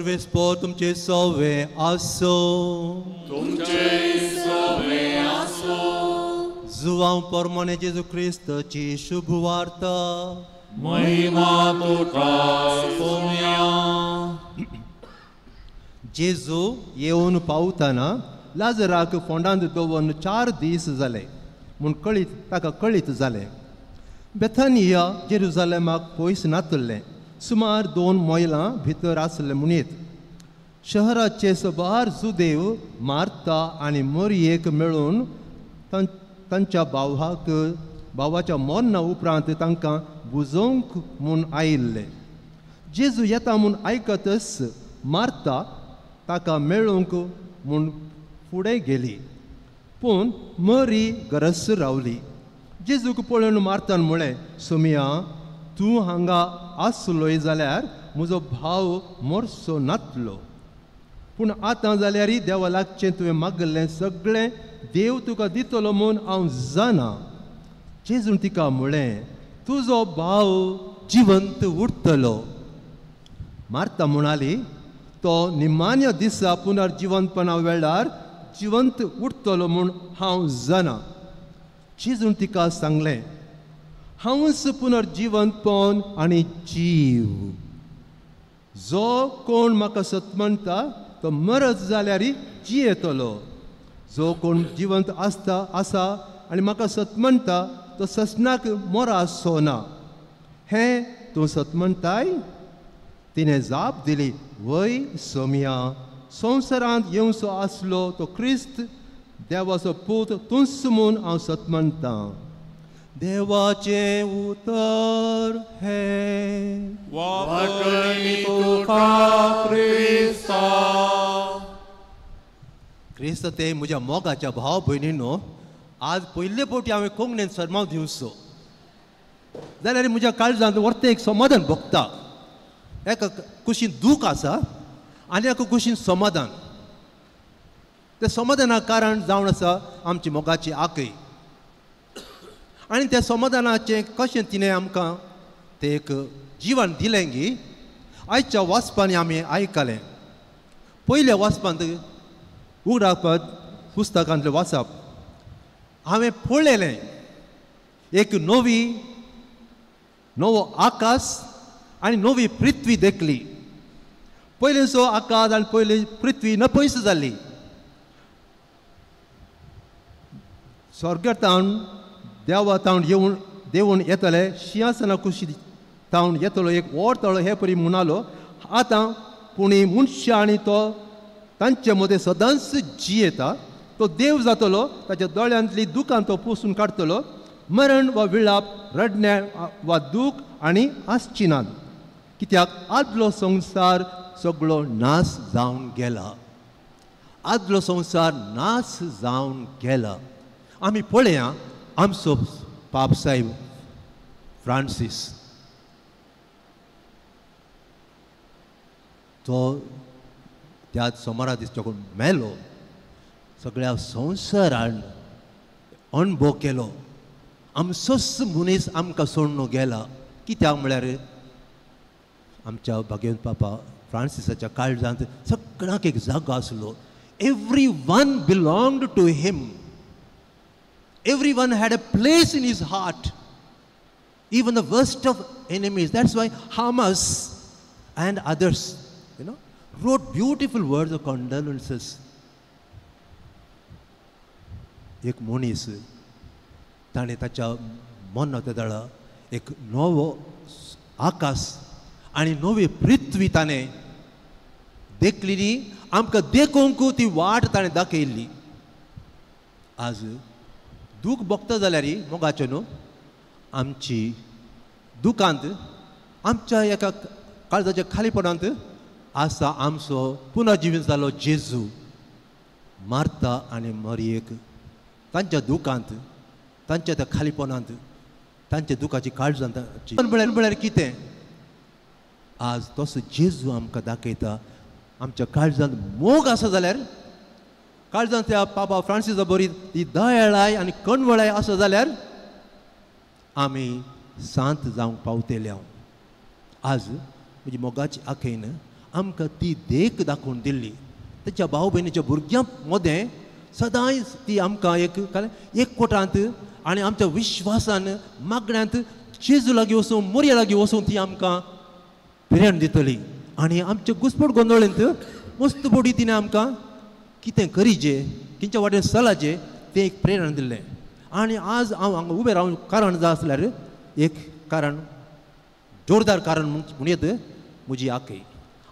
सर्वेस्पोर तुमचे सवे आसो. तुमचे सवे आसो. जुवांव परमाने जेजू क्रिस्ताची शुभवार्ता. महिमा तुका सोम्या. जेजू येवन पावतना लाजराक फोंडांत दवरून 4 दीस जाले म्हूण कळीत ताका कळीत जालें. बेथानिया जेरुजालेमाक पयस नातल्लें, सुमार 2 मैलां भितर आसलें म्हणयेत. शहराचे सबार जुदेव मार्ता आनी मोरयेक मेळून तांच्या भावाच्या मरणा उपरांत तांकां बुजोवंक म्हूण आयिल्ले. जेजू येता म्हूण आयकतच मार्ता ताका मेळूंक म्हूण फुडें गेली, पूण मरी गरस रावली. जेजूक पळोवन मार्तान म्हळें, सोमिया, तूं हांगा आसलोय जाल्यार म्हजो भाव मरचो नातलो. पूण आतां जाल्यार देवा लागचें तुवें मागल्लें सगळें देव तुका दितलो म्हूण हांव जाणा. जेजून तिका म्हळें, तुजो भाव जिवंत उरतलो. मार्ता म्हणाली, तो निमान्य दिसा पुनर्जिवंतपणा वेळार जिवंत उरतलो म्हूण हांव जाणा. जेजून तिका सांगलें, हांवच पुनर्जिवंतपण आनी जीव. जो कोण म्हाका सत म्हणटा तो मरत जाल्यार जियेतलो. जो कोण जिवंत आसता आसा आनी म्हाका सत म्हणटा तो ससनाक मोरासो ना. हें तूं सत म्हणटाय? तिणें जाप दिली, वय सोमिया, संवसारांत येवचो आसलो तो क्रिस्त देवाचो पूत तूंच म्हूण हांव सत म्हणटां. देवाचें उतर हें. वाकणी तुका क्रिस्ता. क्रिस्त ते म्हज्या मोगाच्या भाव भयणीनो, आज पयले फावटी हांवें कोंकणीन सरमाव दिवचो जाल्यार म्हज्या काळजांत वर्तें एक समाधान भोगता. एका कुशीन दूख आसा आनी एका कुशीन समाधान. त्या समाधानाक कारण जावन आसा आमची मोगाची आकय. आनी त्या समाधानाचें कशें तिणें आमकां तें एक जिवन दिलें गी आयच्या वाचपांनी आमी आयकलें. पयल्या वाचपांत उगडापा पुस्तकांतलें वाचप हांवें पळयलें एक नवी नवो आकाश आनी नवी पृथ्वी देखली. पयलींचो आकाश आनी पयली पृथ्वी नपयस जाल्ली. स्वर्गांत देवा तावन येवन देवून येतले शिंयासना कुशी तावन येतलो एक व्हड तळो हे परी म्हणालो, आतां पुणी मनशां आनी तो तांचे मदें सदांच जियेता. तो देव जातलो, ताच्या दोळ्यांतली दुकां तो पुसून काडटलो. मरण वा विळाप, रडण्या वा दूख आनी आसची नात, कित्याक आदलो संवसार सगळो नाश जावन गेला. आदलो संवसार नाश जावन गेला. आमी पळया आमचो पाप साहेब फ्रांसीस तो त्या सोमारा दिसचो मेलो. सगळ्या संवसारान अणभव केलो. आमचोच मनीस आमकां सोडून गेला. कित्याक म्हळ्यार आमच्या भाग्यवंत पापा फ्रांसिसाच्या काळजांत सगळ्यांक एक जागो आसलो. Every one belonged to him. Every one had a place in his heart, even the worst of enemies. That's why Hamas and others, you know, wrote beautiful words of condolences. एक मनीस ताणें ताच्या मनांत दळा एक नवो आकाश आनी नवी पृथ्वी ताणें देखली. आमकां देखूंक ती वाट ताणें दाखयल्ली. आज दूख भोगता जाल्यार मोगाचें न्हू आमची दुकांत आमच्या एका काळजाच्या खालीपणांत आसा आमचो पुनर्जिवीत जालो जेजू. मार्ता आनी मरयेक तांच्या दुकांत, तांच्या त्या खालीपणांत, तांच्या दुखाची काळजांत म्हळ्यार कितें आज तसो जेजू आमकां दाखयता. आमच्या काळजांत मोग आसा जाल्यार, काळजांत त्या पापा फ्रांसिसा बरी ती दयाळाय आनी कणवळाय आसा जाल्यार आमी शांत जावंक पावतले. हांव आज म्हजी मोगाची आखेन आमकां ती देख दाखोवन दिल्ली. ताच्या भाव भयणीच्या भुरग्यां मदें सदांय ती आमकां एक एकवटांत आनी आमच्या विश्वासान मागण्यांत जेजू लागीं वचून मोरया लागीं वचून ती आमकां प्रेरण दितली. आनी आमचे घुसपट गोंदळेंत मस्त बोडी तिणें आमकां कितें करीजे किंच्या वाटेन चलाचें तें एक प्रेरण दिल्लें. आनी आज हांव हांगा उबें रावन कारण जाय आसल्यार एक कारण जोरदार कारण म्हणयत म्हजी आकय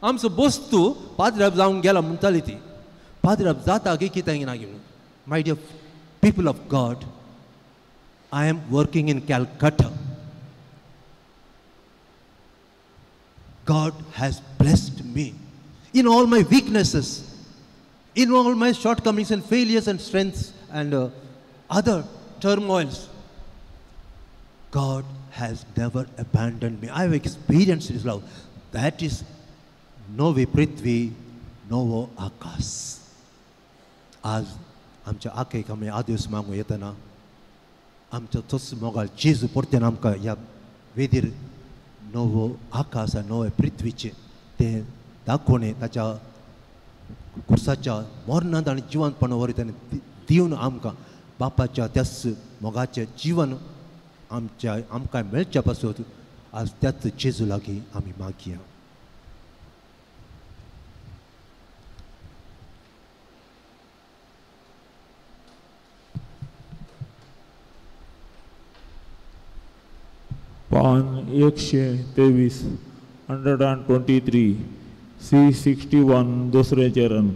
आमचो वस्तू पाद्राब जावंक गेला म्हणटाली ती पाद्राब जाता की कितें ना घेवन. My dear people of God, I am working in Calcutta. God has blessed me in all my weaknesses, in all my shortcomings and failures and strengths and other turmoils. God has never abandoned me. I have experienced His love. That is Novi Prithvi, Novo Akas. आज आमच्या आकेक आमी आदेश मागूं येतना आमचो तोच मोगाळ जेजू परत्यान आमकां ह्या वेदीर नवो आकाश आनी नवे पृथ्वीचें तें दाखोवणें ताच्या खुर्साच्या मरणांत आनी जिवंतपणा वरवीं ताणें दिवन आमकां बापाच्या त्याच मोगाचें जिवन आमच्या आमकां मेळच्या पासून आज त्याच जेजू लागीं आमी मागया. पान 123 123 C61 दुसरें चरण.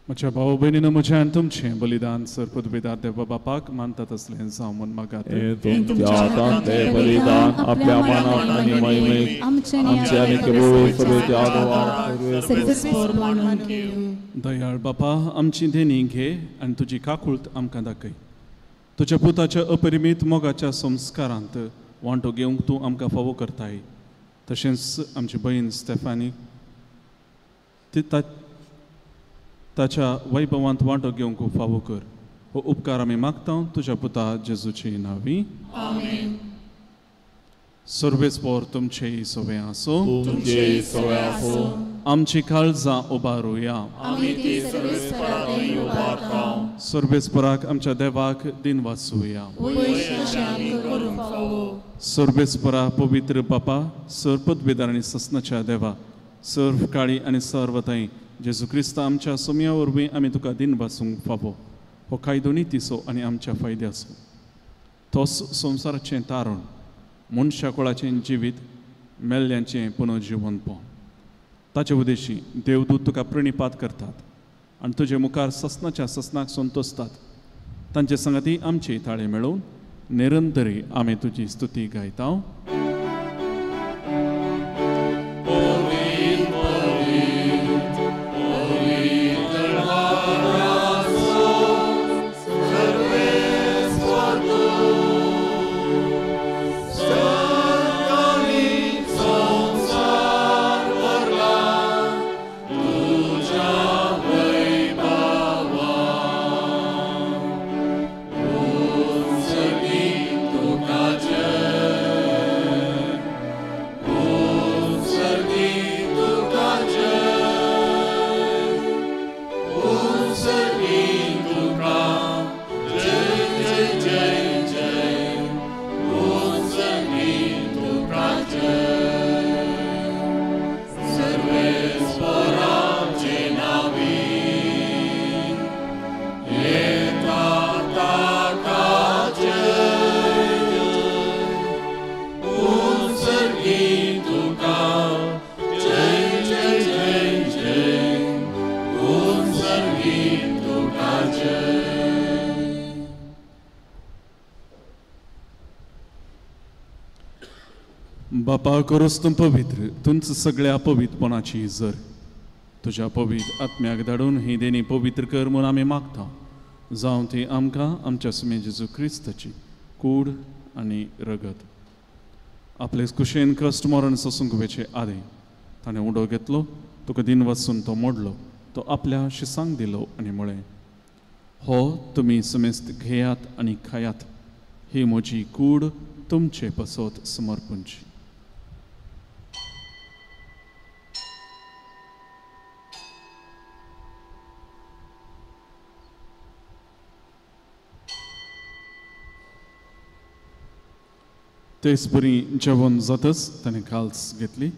म्हज्या भाव भयणीनो म्हजें आनी तुमचें बलिदान सर पदवेदार देवा बापाक मानतात असलें जावं म्हूण मागात. तुमच्या हातांत तें बलिदान आपल्या मनाक आनी महिमेक आमचे आनी प्रभू सभेच्या दयाळ बापा आमची देणी घे आनी तुजी काकूळत आमकां दाखय. तुज्या पुताच्या अपरिमीत मोगाच्या संस्कारांत वांटो घेवंक तूं आमकां फावो करताय. तशेंच आमची भयण स्टेफानी ती ताच्या वैभवांत वांटो घेवंक फावो कर. हो उपकार आमी मागता तुज्या पुता जेजूची नांवी. सर्वेस्पोर तुमचेय सवे आसूं. आमची काळजां उबारुया. सर्वेस्पराक आमच्या देवाक दिन वाचुया. सर्वेस्परा पवित्र बापा सरपदवेदार आनी ससनाच्या देवा सर्व काळी आनी सर्वताय जेजू क्रिस्त आमच्या सोम्या वरवीं आमी तुका दिन वाचूंक फावो. हो कायदो नितीचो आनी आमच्या फायद्याचो. तोच संवसाराचें तारण मनशा कुळाचें जिवीत मेल्ल्यांचें पुनर्जिवनपण. ताचे उदेशी देवदूत तुका प्रणिपात करतात आनी तुजे मुखार ससनाच्या ससनाक संतोसतात. तांचे संगाती आमची ताळे मेळोवन निरंतरी आमी तुजी स्तुती गायता. तुका जय। बापा करोस तूं पवित्र, तुमच सगळ्या पवित्रपणाची जर तुज्या पवित्र आत्म्याक धाडून ही देणी पवित्र कर म्हूण आमी मागता. जावं ती आमकां आमच्या सुमे जेजू क्रिस्ताची कूड आनी रगत. आपले कुशेन कश्ट मरण सोसूंक वेचे आदीं ताणें उडो घेतलो, तुका दिन वचून तो मोडलो, तो आपल्या शिसांक दिलो आनी म्हळें, हो तुमी समेस्त घेयात आनी खायात, ही म्हजी कूड तुमचे पसत समर्पणची. तेच बरी जेवण जातच ताणें काल्स घेतली,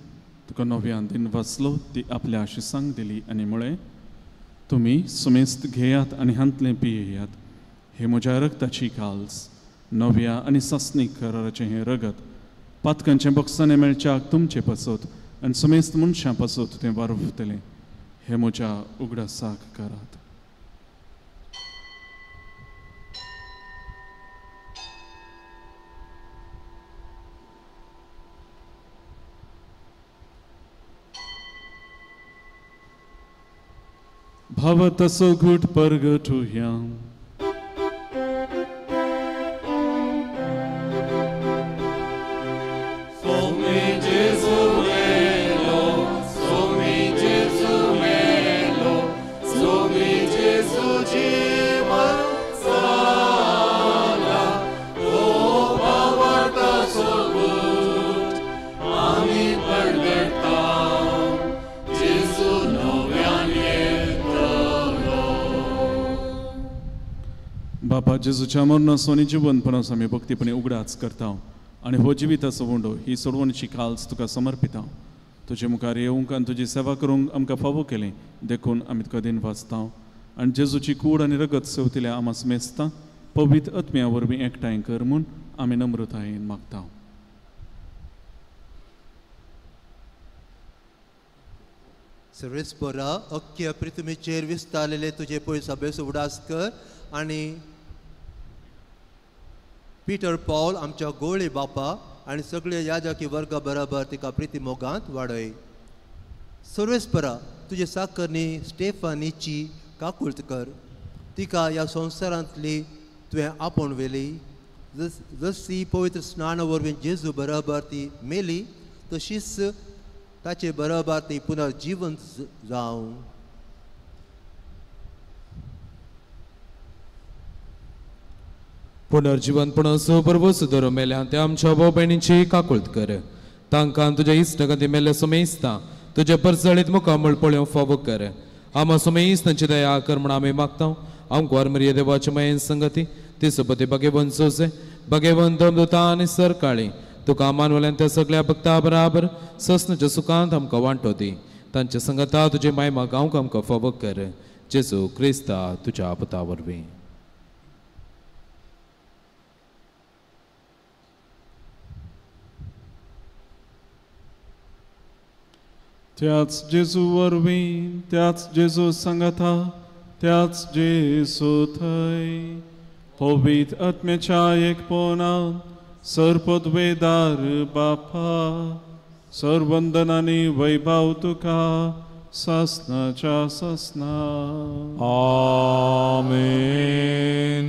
तुका नव्यान दिन वाचलो, ती आपल्या शिसांक दिली आनी म्हळें, तुमी सुमेस्त घेयात आनी हांतलें पियेयात, हे म्हज्या रगताची काल्स, नव्या आनी सासणीक कराराचें हें रगत पातकांचें बक्षाणें मेळच्याक तुमचे पासत आनी सुमेस्त मनशां पासत तें वारवतलें, हें म्हज्या उगडासाक करात. भाव तसो घूट परगटुया. बापा जेजूच्या मरणाचो आनी जिवनपणाचो आमी भक्तीपणी उगडास करता आनी हो जिविताचो उंडो ही सोडवणीची काल्स तुका समर्पिता. तुजे मुखार येवंक आनी तुजी सेवा करूंक आमकां फावो केली देखून आमी तुका दिन वाचता आनी जेजूची कूड आनी रगत सेवतिल्या आमास मेजता पवित्र आत्म्या वरवीं एकठांय कर म्हूण आमी नम्रतायेन मागता. सर्वेस्परा अख्ख्या पृथ्वीचेर विस्तारलेले तुजे पयस अभ्यास उगडास कर आनी पीटर पॉल आमच्या गोळे बापा आनी सगळे याजकी वर्गा बराबर तिका प्रिती मोगांत वाडय. सर्वेस्परा तुजे साकरणी स्टेफानीची काकुळट कर, तिका ह्या संवसारांतली तुवें आपोवन व्हेली, जशी पवित्र स्नाना वरवीं जेजू बराबर ती मेली तशीच ताचे बराबर ती पुनर्जिवंत जावं. पुनर्जिवंतपणाचो बरबस धरून मेल्या त्या आमच्या भाव भयणींची काकुळट कर, तांकां तुज्या इश्टागती मेल्ल्या समेस्तां तुज्या परजळीत मुखामळ पळोवंक फावो कर. आमा समेस्त तांची दया कर म्हूण आमी मागता. आमकां मरिया देवाच्या मायेन संगती ती सोबती भगेवन सोसे भगेवन दमदुता आनी सरकाळी तुका मानवल्यान त्या सगळ्या भक्ता बराबर ससनाच्या सुखांत आमकां वांटो दी. तांच्या संगता तुजे मायमा गांवक आमकां फावो कर. जेजू क्रिस्ता तुज्या पुता वरवीं. त्याच जेजू वरवीं, त्याच जेजू सांगाता, त्याच जेजू थंय पवित्र आत्म्याच्या एकपणान सर्पद्वेदार बापा सर्वंदनानी वैभव तुका सासनाच्या सासना. आमेन.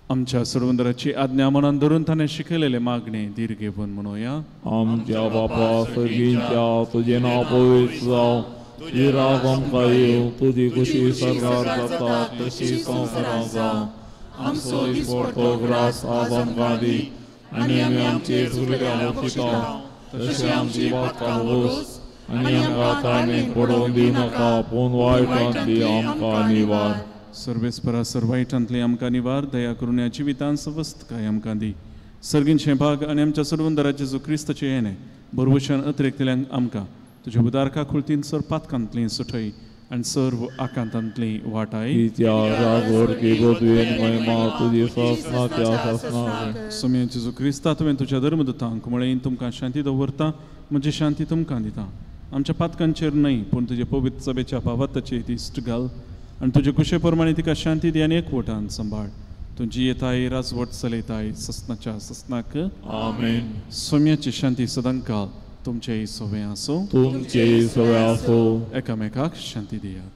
आमच्या सर्वंदराची आज्ञा मनान धरून ताणें शिकयलेले मागणे धीर घेवन म्हणोया. आमच्या बापा सर्गीच्या तुजें नांव पवित्र जावं, तुजें राज आमकां येवं, तुजी खुशी सरकार जाता तशी संवसारांत जावं. आमचो दिसपडतो ग्रास आज आमकां दी आनी आमी आमचे चुकल्या बक्षिता तशें आमची पातकां बोस आनी आमकां ताणें पडोवन दिवनाका, पूण वायटांतली आमकां निवार. सर्वेस्परा सर वायटांतली आमकां निवार, दया करून ह्या जिवितांत सवस्तकाय आमकां दी. सर्गींचें भाग आनी आमच्या सर्वंदरा जेजू क्रिस्ताचें येणें बरवशान अतिरेकतल्यांक आमकां तुज्या उदारका खुलतीन सर पातकांतली सुठय आनी सर्व आकांतांतली वाटाय. सोम्या जेजू क्रिस्ता तुवें तुज्या धर्मदूतांक म्हळें तुमकां शांती दवरता, म्हजी शांती तुमकां दिता. आमच्या पातकांचेर न्हय पूण तुजे पवित्र सभेच्या भावाताचेर दिश्ट घाल आनी तुजे कुशे प्रमाणे तिका शांती दी आनी एकवटान सांबाळ. तूं जियेताय राजवट चलयताय ससनाच्या ससनाक. आमेन. सोम्याची शांती सदांकाळ तुमचेय सवे आसूं. तुमचेय सवे आसूं. एकामेकाक शांती दियात.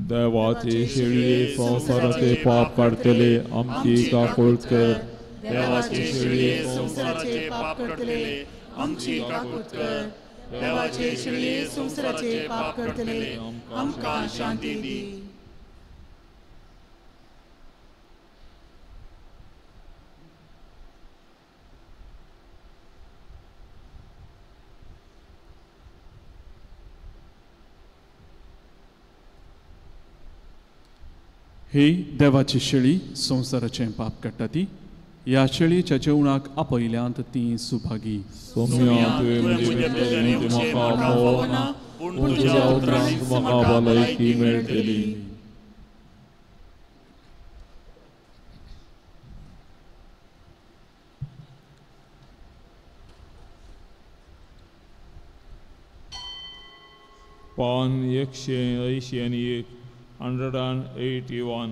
देवाचे शेळये संवसाराचे पाप काडटले आमची काकूळट कर. देवाचे शेळये संवसाराचे पाप काडटले आमची काकूळट कर. देवाचे शेळये संवसाराचे पाप काडटले आमकां शांती दी. ही देवाची शेळी संवसाराचें पाप काडटा ती ह्या शेळीच्या जेवणाक आपयल्यांत ती सुभागी. सोम्या तुवें म्हजे भितर येवचें म्हाका फावना, पूण तुज्या उतरान म्हाका भलायकी मेळटली. पान 181, 181.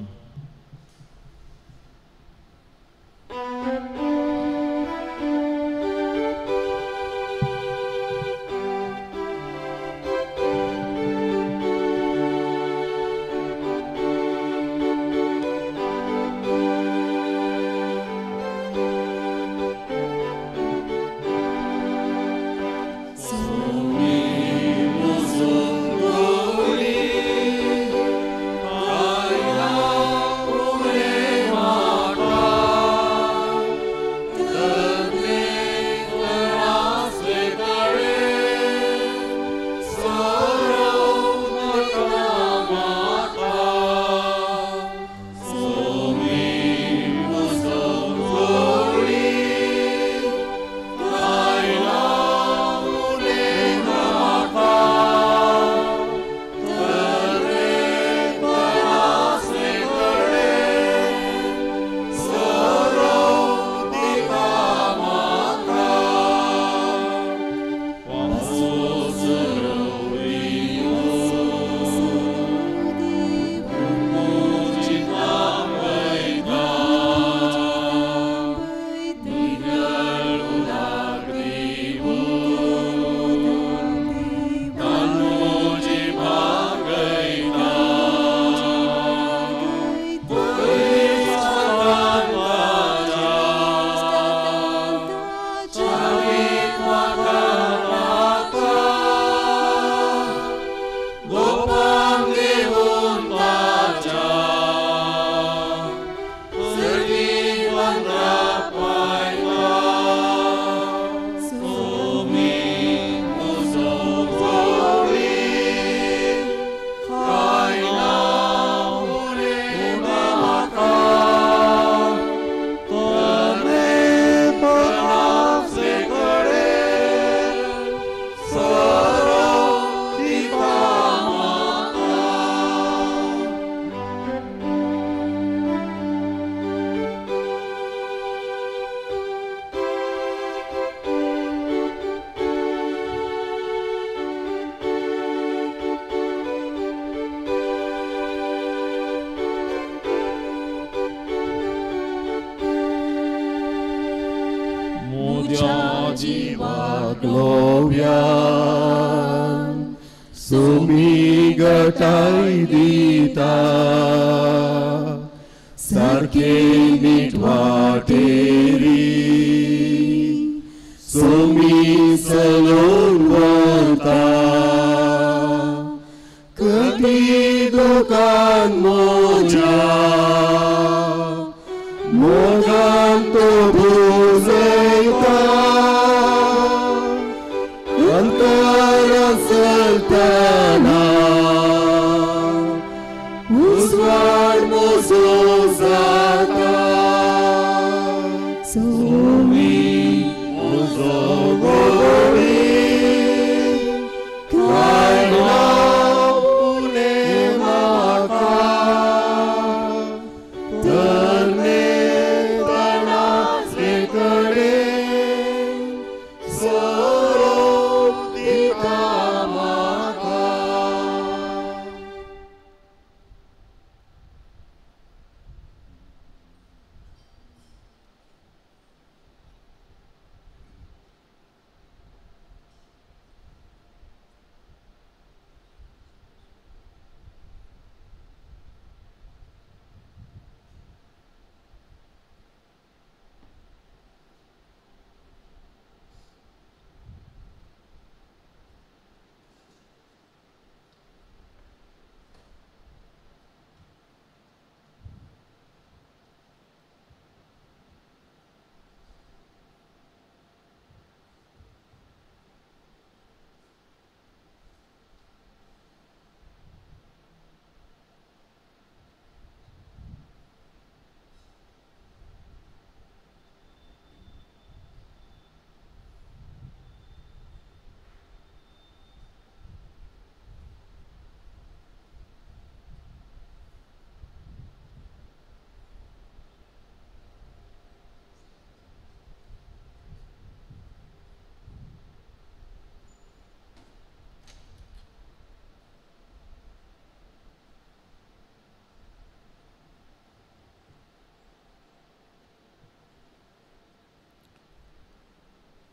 Gloria sumigatay dita sarke nitwateri sumisalon varta katidukan moja mogan to buzeita antara sultana uswar mozozata sumi mozogori kaina pune maka tarne tana sekare soro dita maka.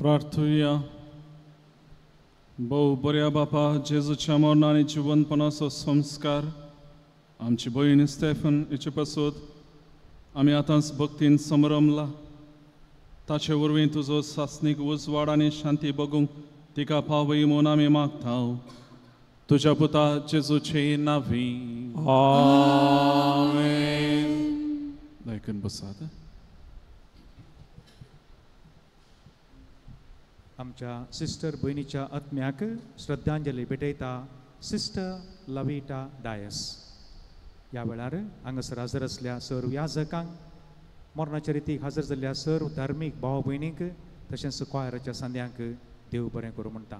प्रार्थुया. भोव बऱ्या बापा, जेजूच्या मरण आनी जिवनपणाचो संस्कार आमची भयण स्टेफन हिचे पासत आमी आतांच भक्तीन समरमला. ताचे वरवीं तुजो सासणीक उजवाड आनी शांती बगूंक तिका पावय म्हूण आमी मागता. तुज्या पुता जेजूचे नांवी आमेन. दयकून बसात. आमच्या सिस्टर भयणीच्या आत्म्याक श्रद्धांजली भेटयता सिस्टर लविटा डायस. ह्या वेळार हांगासर हजर आसल्या सर्व याजकांक, मरणाच्या रितीक हजर जाल्ल्या सर्व धार्मीक भाव भयणींक तशेंच क्वायराच्या सांद्यांक देव बरें करूं म्हणटा.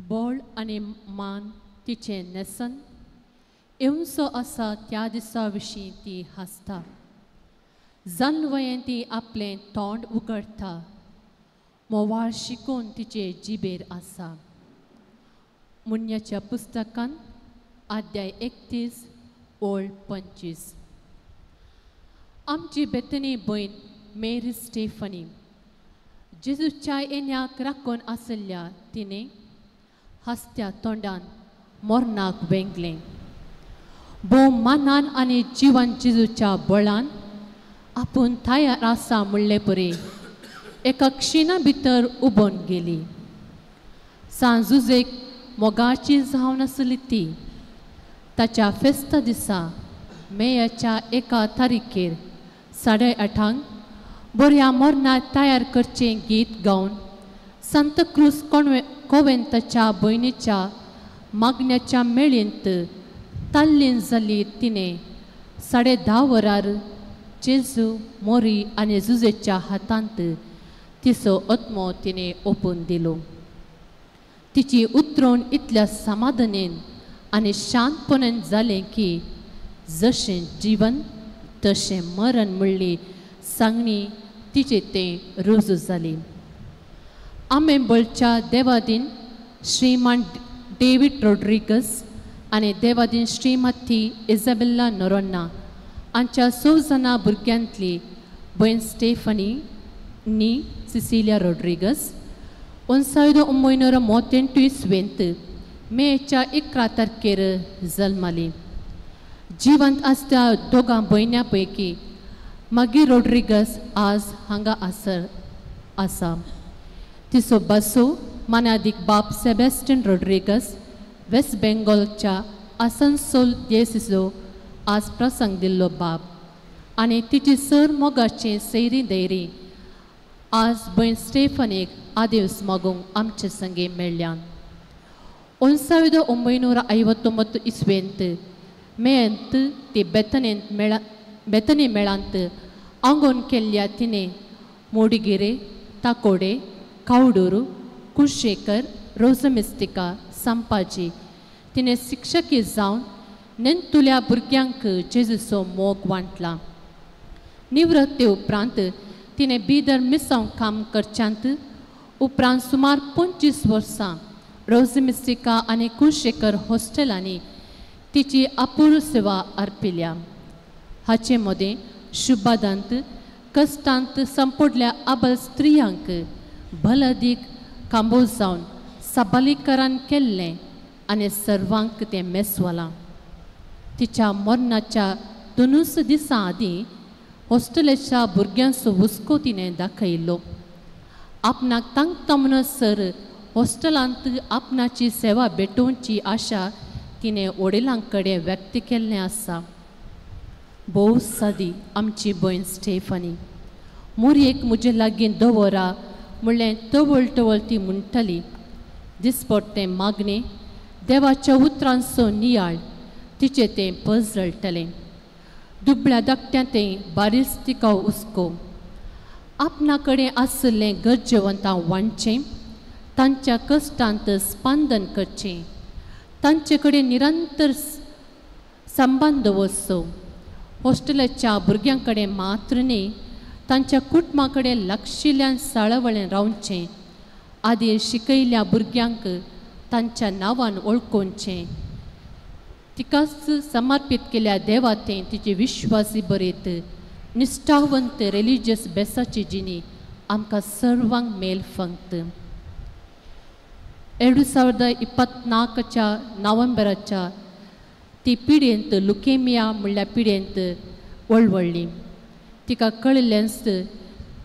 बोळ आनी मान तिचें न्हेसन येवचो आसा त्या दिसा विशीं ती हांसता. जानवयें ती आपलें तोंड उगडटा. मोवाळ शिकून तिचे जिबेर आसा. मुन्याच्या पुस्तकान अध्याय 31 ओळ 25. आमची बेतनी भयण मेरी स्टेफनी जेजूच्या येण्याक राखून आशिल्ल्या तिणें हांसत्या तोंडान मरणाक वेंगलें. भोव मानान आनी जिवन जेजूच्या बळान आपूण तयार आसा म्हणले परी एका क्षिणा भितर उबोन गेली. सांजुजेक मोगाची जावन आसली ती ताच्या फेस्ता दिसा मेयाच्या 1 तारखेर 8:30 बऱ्या मरणाक तयार करचें गीत गावन सांताक्रूज कोवेंताच्या भयणीच्या मागण्याच्या मेळींत ताल्लीन जाली. तिणें 10:30 वरार जेजू मोरी आनी जुजेच्या हातांत तिचो आत्मो तिणें ओपून दिलो. तिची उतरण इतल्या समाधानेन आनी शांतपणान जालें की जशें जीवन तशें मरण म्हणली सांगणी तिचे तें रुजू जाली. आमेंबळच्या देवादीन श्रीमान डेवीड रोड्रिगस आनी देवादीन श्रीमती इजाबेल्ला नोरोन्ना हांच्या 6 जाणां भुरग्यांतली भयण स्टेफनी नी सिसिलिया रोड्रिगस 1998 इस्वेंत मेच्या 11 तारखेर जल्माली. जिवंत आसत्या दोगां भयण्यां पैकी मागीर रोड्रिगस आज हांगा आसा. तिचो बासो मानादीक बाप सेबॅस्टियन रोड्रिगस वेस्ट बेंगॉलच्या आसनसोल देसीचो आज प्रसंग दिल्लो बाप आनी तिची सर मोगाची सैरी दैरी आज भयण स्टेफनीक आदेस मागूंक आमचे संगे मेळ्ळ्यान. 1959 इस्वेंत मेंत ती बेतनी मेळांत आंगोन केल्ल्या तिणें मोडिगिरे, ताकोडे, कावडूर, कुशेकर, रोजमिस्तिका, संपाजी तिणें शिक्षकी जावन नेंतुल्या भुरग्यांक जेजूचो मोग वांटला. निवृत्ते उपरांत तिणें बिदर मिसांव काम करच्यांत उपरांत सुमार 25 वर्सां रोजमिस्तिका आनी कुशेकर हॉस्टेलांनी तिची अपूर्व सेवा अर्पिल्या. हाचे मदें शुभादांत कश्टांत संपडल्या आबल स्त्रियांक भलदीक कांबो जावन सबलीकरण केल्लें आनी सर्वांक तें मेसवलां. तिच्या मरणाच्या 2 दिसां आदीं हॉस्टेलाच्या भुरग्यांचो हुस्को तिणें दाखयलो. आपणाक तांकता म्हणसर हॉस्टेलांत आपणाची सेवा भेटोवची आशा तिणें वडिलां कडेन व्यक्त केल्लें आसा. भोव सादी आमची भयण स्टेफनी मोरयेक म्हजे लागीं दवरा म्हणलें तवळ तवळ ती म्हणटाली. दिसपट्टें मागणें देवाच्या उतरांचो नियाळ तिचें तें पजळटलें. दुबळ्या धाकट्या तें बारीस तिका हुस्को. आपणा कडेन आशिल्लें गरजेवंतां वांटचें, तांच्या कश्टांत स्पंदन करचें, तांचे कडेन निरंतर संबंद दवरचो. हॉस्टेलाच्या भुरग्यां कडेन मात्र न्ही तांच्या कुटुंबा कडेन लागशिल्ल्यान साळवळें रावचें. आदी शिकयल्ल्या भुरग्यांक तांच्या नांवान वळखुचें. तिकाच समर्पीत केल्या देवातें तिची विश्वासी बरेत निश्ठावंत रिलिजियस बेसाची जिणी आमकां सर्वांक मेल फंक्त. 2024 नोव्हेंबराच्या ती पिडेंत लुकेमिया म्हणल्यार पिडेंत वळवळ्ळी. तिका कळिल्लेंच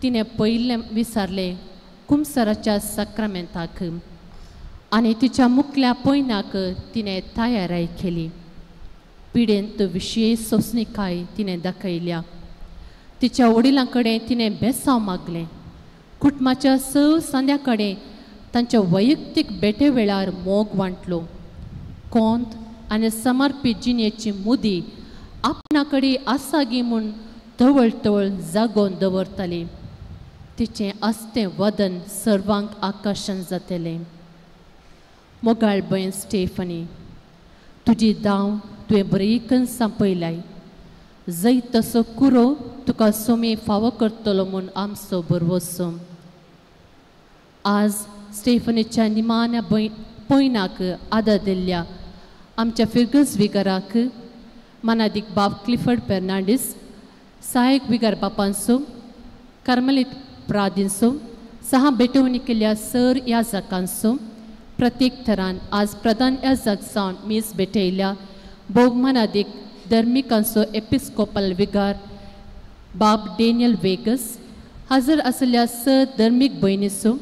तिणें पयलें विसारलें कुमसराच्या साक्रामेंताक आनी तिच्या मुखल्या पयनाक तिणें तयाराय केली. पिडेंत विशेश सोंसणीकाय तिणें दाखयल्या. तिच्या वडिलां कडेन तिणें बेसांव मागलें. कुटुंबाच्या स सांद्या कडेन तांच्या वैयक्तीक भेटे वेळार मोग वांटलो. कोंत आनी समर्पीत जिणेची मुदी आपणा कडेन आसागी म्हूण तवळ तवळ जागोवन दवरताली. तिचें आस्तें वदन सर्वांक आकर्शण जातलें. मोगाळ भयण स्टेफनी, तुजी दाव तुवें बरीकन सांपयलाय. जैत तसो कुरो तुका सोमी फावो करतलो म्हूण आमचो बरवसो. आज स्टेफनीच्या निमाण्या पयनाक आदर दिल्ल्या आमच्या फिर्गज विगाराक मानादीक बाब क्लिफर्ड फेर्नांडीस, सहायक विगार बापांचो, कार्मलीत प्रादींचो, सहा भेटवणी केल्ल्या सर याजकांचो, प्रत्येक थरान आज प्रधान याजक जावन मीस भेटयल्या भोवमानादीक धर्मिकांचो एपिस्कोपल विगार बाब डेनियल वेगस, हजर आशिल्ल्या सर धर्मीक भयणीचो,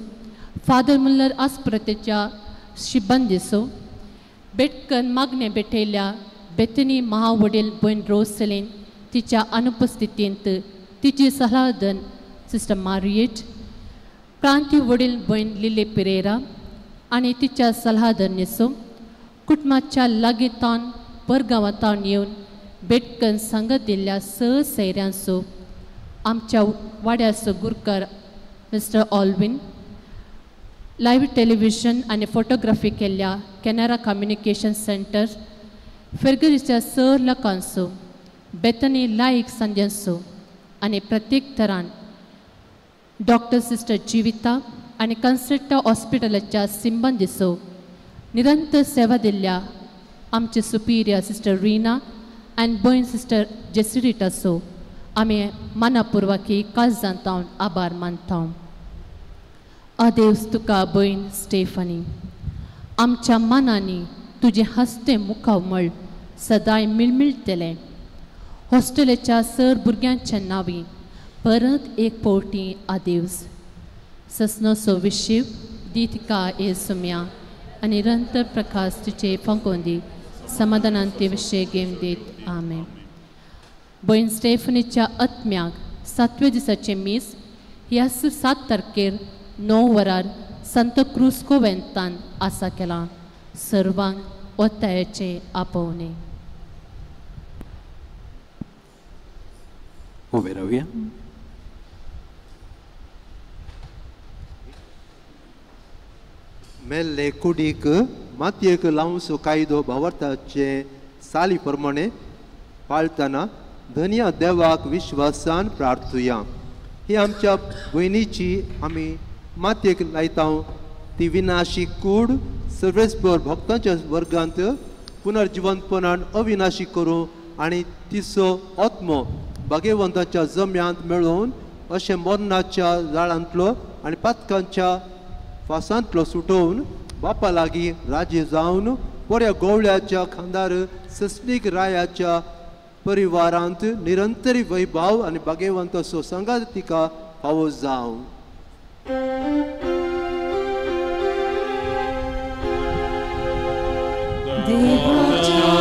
फादर मुल्लर आस्प्रतेच्या शिबंदीचो, बेटकन मागणें भेटयल्या बेतनी महावडील भयण रोसलेन तिच्या अनुपस्थितींत तिची सलाहदन सिस्टर मारियेट, प्रांती वडील भयण लिली पिरेरा आनी तिच्या सलाहदनीचो, कुटुंबाच्या लागीं तावन परगांवांतावन येवन बेटकन सांगत दिल्ल्या स सैऱ्यांचो, आमच्या वाड्याचो गुरकार मिस्टर ऑल्विन, लायव्ह टेलिव्हिजन आनी फोटोग्राफी केल्ल्या कॅनरा कम्युनिकेशन सेंटर फिर्गजीच्या स लोकांचो, बेतनी लायक संद्यांचो आनी प्रत्येक थरान डॉक्टर सिस्टर जिविता आनी कन्सेप्टा हॉस्पिटलाच्या सिंबंदीचो निरंतर सेवा दिल्ल्या आमचे सुपिरियर सिस्टर रिना आनी भयण सिस्टर जेसिरिटाचो आमी मनापुर्वाकी काळजांतावन आभार मानता. आदेवस तुका भयण स्टेफनी, आमच्या मनांनी तुजें हस्तें मुखामळ सदांय मिळमिळटलें. हॉस्टेलाच्या सर भुरग्यांच्या नांवी परत एक फावटी आदेवस. ससनोसो विशीव दी तिका ए सुम्या आनी निरंतर प्रकाश तिचे फांकोवन दी, समाधानान ते विशय घेवन दीत. आमेन. भयण स्टेफनीच्या आत्म्याक सातव्या दिसाचें मीस ह्या 7 तारखेर 9 वरार संत क्रूज कोवेंतान आसा केलां. सर्वांक ओतायाचें आपोवणें. उबे रावया. मेल्ले कुडीक मातयेक लावचो कायदो भावार्थाचे चाली प्रमाणे पाळतना धनया देवाक विश्वासान प्रार्थुया. ही आमच्या भयणीची आमी मातयेक लायता ती विनाशी कूड सर्वेस्पर भक्तांच्या वर्गांत पुनर्जिवंतपणान अविनाशी करूं आनी तिचो आत्मो भाग्यवंताच्या जम्यांत मेळोवन अशें मरणाच्या जाळांतलो आनी पातकांच्या फासांतलो सुटोवन बापा लागीं राजी जावन बऱ्या गोवळ्याच्या खांदार सस्नीक रायाच्या परिवारांत निरंतरी वैभाव आनी भाग्यवंताचो सांगात तिका फावो जावं. परमेश्वरा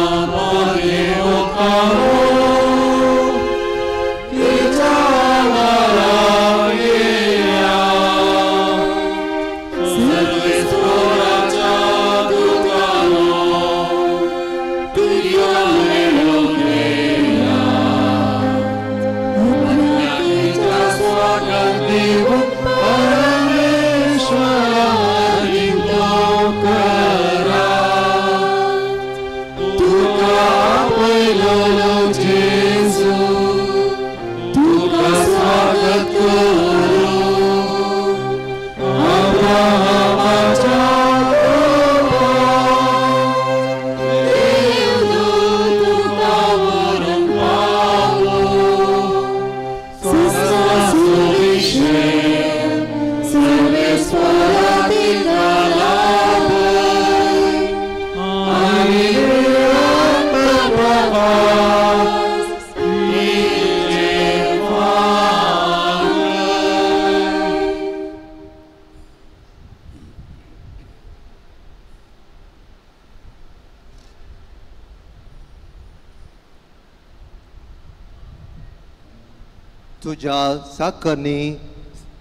तुज्या साकरणी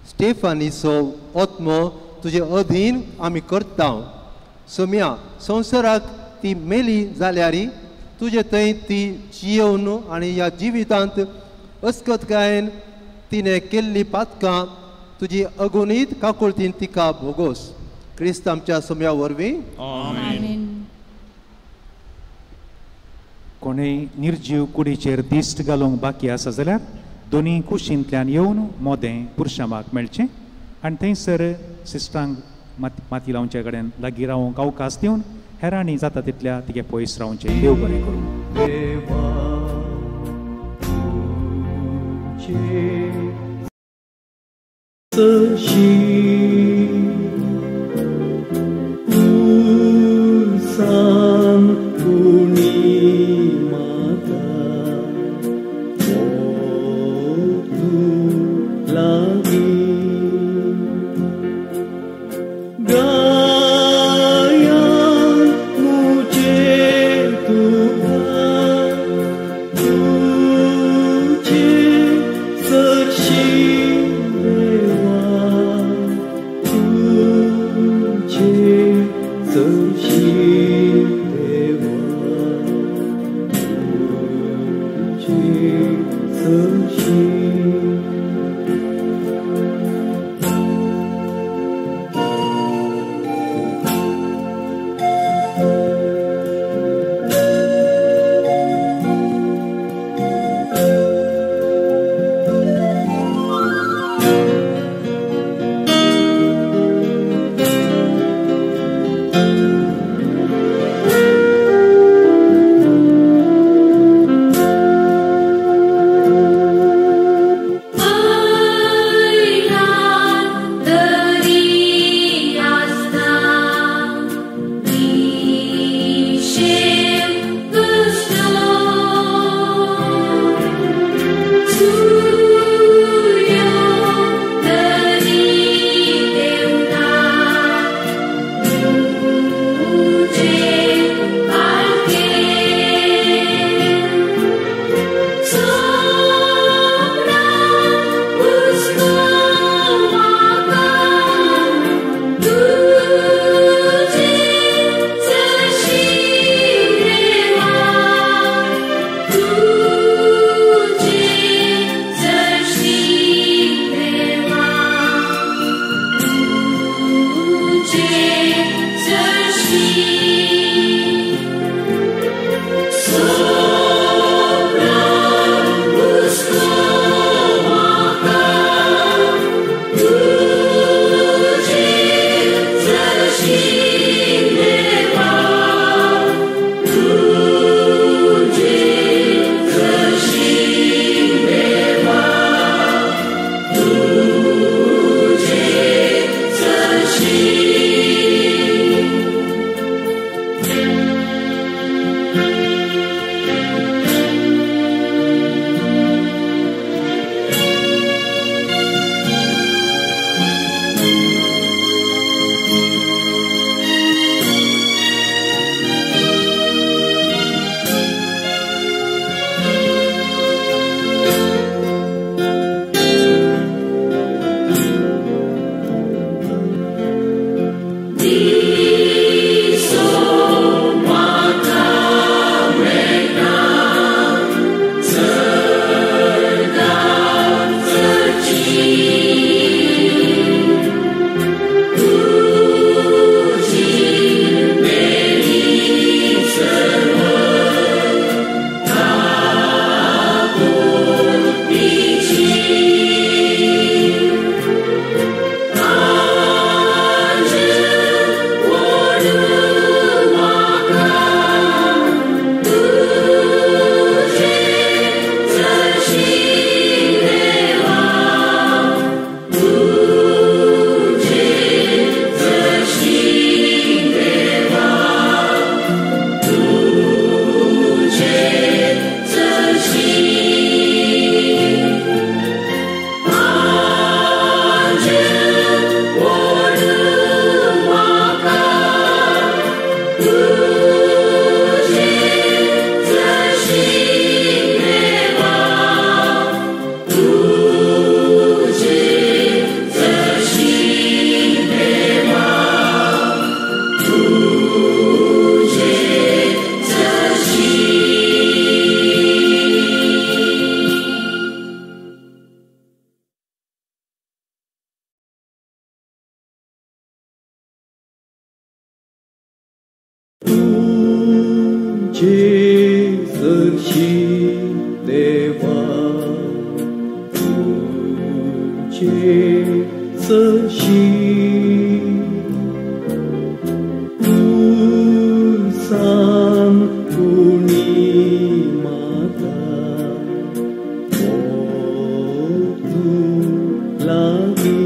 स्टेफानीचो आत्मो तुजे अधीन आमी करता. सोम्या संवसाराक ती मेली जाल्यार तुजे थंय ती जियेवन आनी ह्या जिवितांत अस्कतकायेन तिणें केल्ली पातकां तुजी अगुणीत काकुळतीन तिका भोगोस. क्रिस्त आमच्या सोम्या वरवीं. आमेन. कोणूय निर्जीव कुडीचेर दिश्ट घालूंक बाकी आसा जाल्यार दोनी कुशींतल्यान येवन मोदें पुरशामाक मेळचें आनी थंयसर सिस्टरांक माती लावचे कडेन लागीं रावंक अवकाश दिवन हेरांनी जाता तितल्या तिगे पयस रावचें. देव बरें करूं. Thank you. तुझे सरशी देवा तुझे सरशी तू सांग कुणी माता तू लागी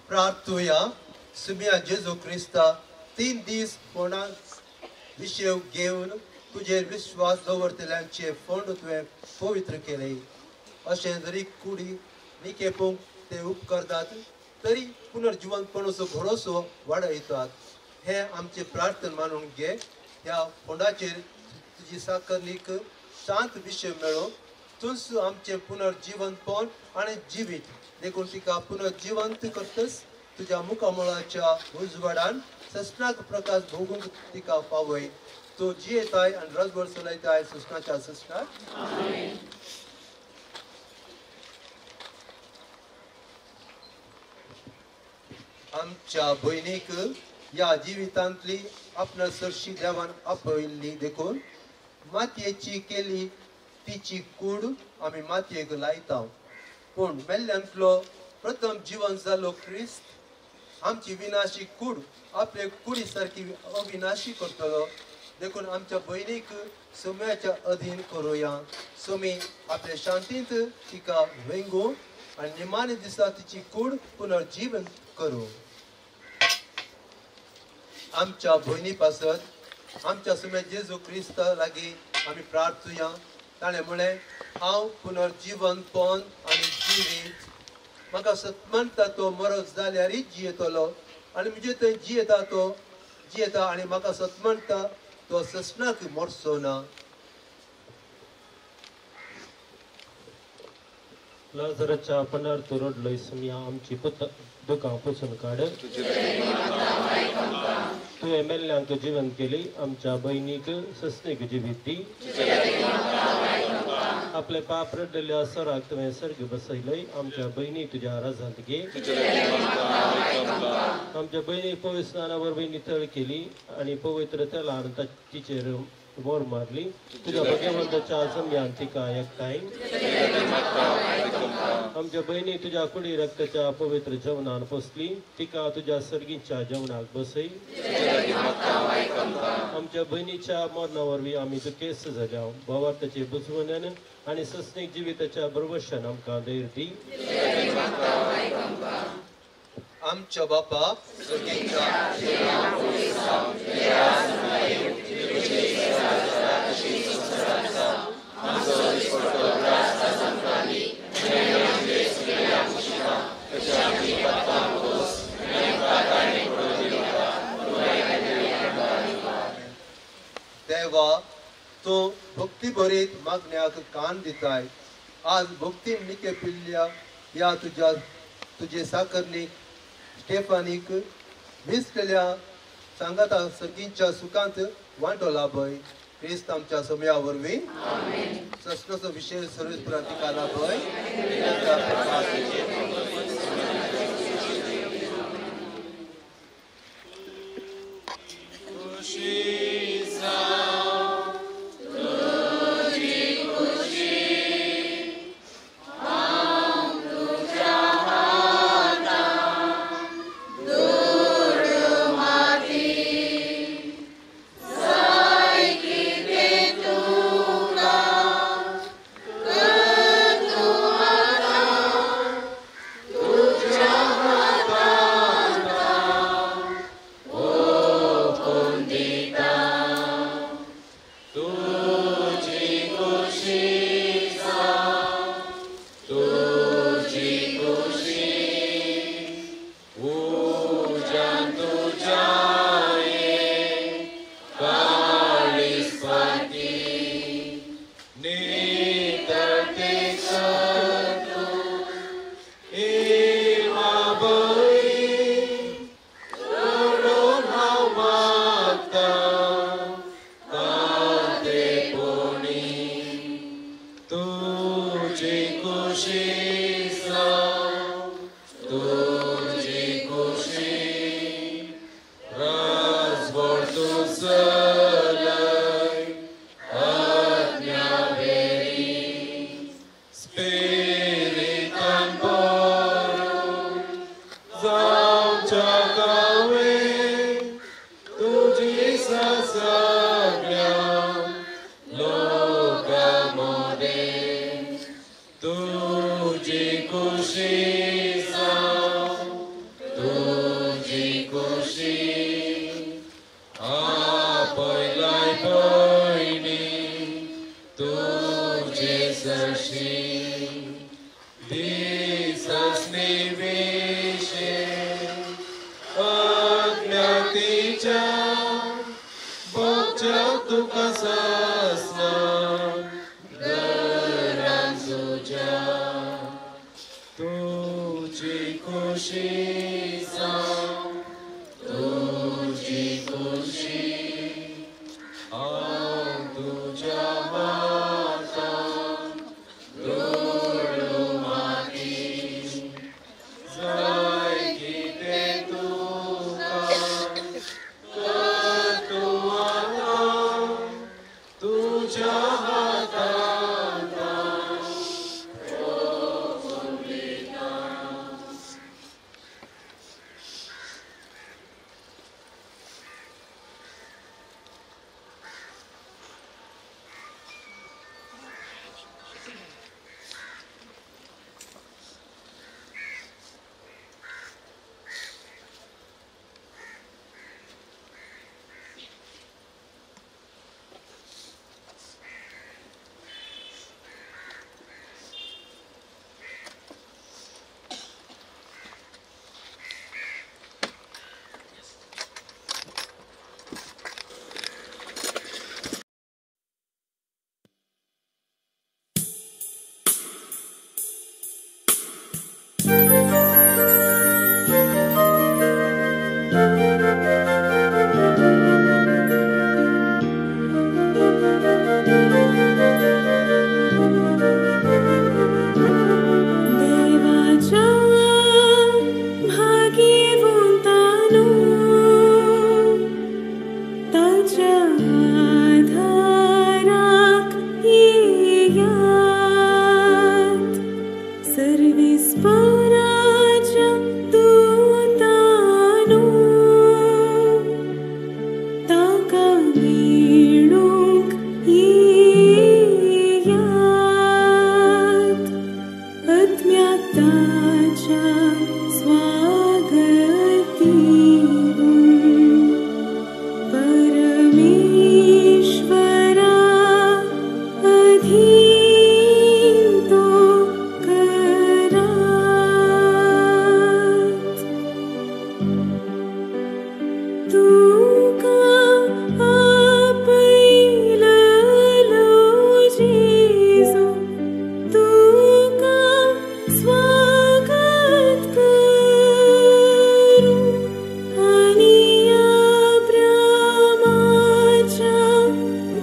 प्रार्थुया सुम्या जेजू क्रिस्ता 3 दीस कोणाक विशय घेवन तुजेर विश्वास दवरतल्यांचे फोंड तुवें पवित्र केले अशें जरी कुडी निकेपूंक ते उपकरतात तरी पुनर्जिवंतपणाचो भरोसो वाडयतात हें आमचें प्रार्थना मानून घे. ह्या फोंडाचेर तुजी साकरणीक शांत विशय मेळो तूंच आमचें पुनर्जिवंतपण आनी जिवीत देखून तिका पुनर्जिवंत करतस तुज्या मुखामळाच्या उजवाडान सस्नाक प्रकाश भोगूंक तिका पावय. तूं जियेताय आनी रजवड चलयताय सस्नाच्या सस्नाक. आमच्या भयणीक ह्या जिवितांतली आपणा सरशी देवान आपयल्ली देखून मातयेची केली तिची कूड आमी मातयेक लायता. पूण मेल्ल्यांतलो प्रथम जिवन जालो क्रिस्त आमची विनाशी कूड आपले कुडी सारकी अविनाशी करतलो देखून आमच्या भयणीक सुम्याच्या अधीन करुया. सुमी आपले शांतींत तिका वेंगू आनी निमाणे दिसा तिची कूड पुनर्जीवन करूं. आमच्या भयणी पासत आमच्या सुमे जेजू क्रिस्ता लागीं आमी प्रार्थुया. ताणें म्हळें, हांव पुनर्जीवनपण आनी जिवीत, म्हाका सतमनता तो मरत जाल्यारय जियेतलो आनी म्हजे थंय जियेता तो जियेता आनी म्हाका सतमनता तो ससनाक मरचो ना. लाजराच्या पणार तूं रडलोय सुमया, आमची दुकां पुसून काड. तुवें मेल्ल्यांक जिवन केली, आमच्या भयणीक ससनीक जिवीत दी. आपले पाप रडलेल्या सराक तुवें सर्ग बसयलय, आमच्या भयणी तुज्या राजांत घे. आमच्या भयणी पवित्र स्नाना वरवीं नितळ केली आनी पवित्र तेलान तिचेर मोर मारली. तुज्या भगवंताच्या जमयान तिका एकठांय. आमच्या भयणी तुज्या कुडी रक्ताच्या पवित्र जेवणान पोसली, तिका तुज्या सर्गीच्या जेवणाक बसय. आमच्या भयणीच्या मरणा वरवीं आमी दुखेस्त जाल्या. भावार्थाचे बुजवण्यान आनी सस्नीक जिविताच्या भरवशान आमकां धैर्य दी. आमच्या बापा देवा, तूं भक्ती भरीत मागण्याक कान दिताय. आज भक्तीन निके पिल्ल्या ह्या तुज्या तुजे साकरणीक स्टेफानीक विसलेल्या सांगाता सर्गींच्या सुखांत वांटो लाभय. क्रिस्त आमच्या समया वरवीं ससनाचो विशेष सर्वीस पुरांतिका लाभय. स्वागत दिवं परमेश्वरा अधीन तो करात। तुका आपयलो जेजू, तुका स्वागत करूं आनी अब्रामाच्या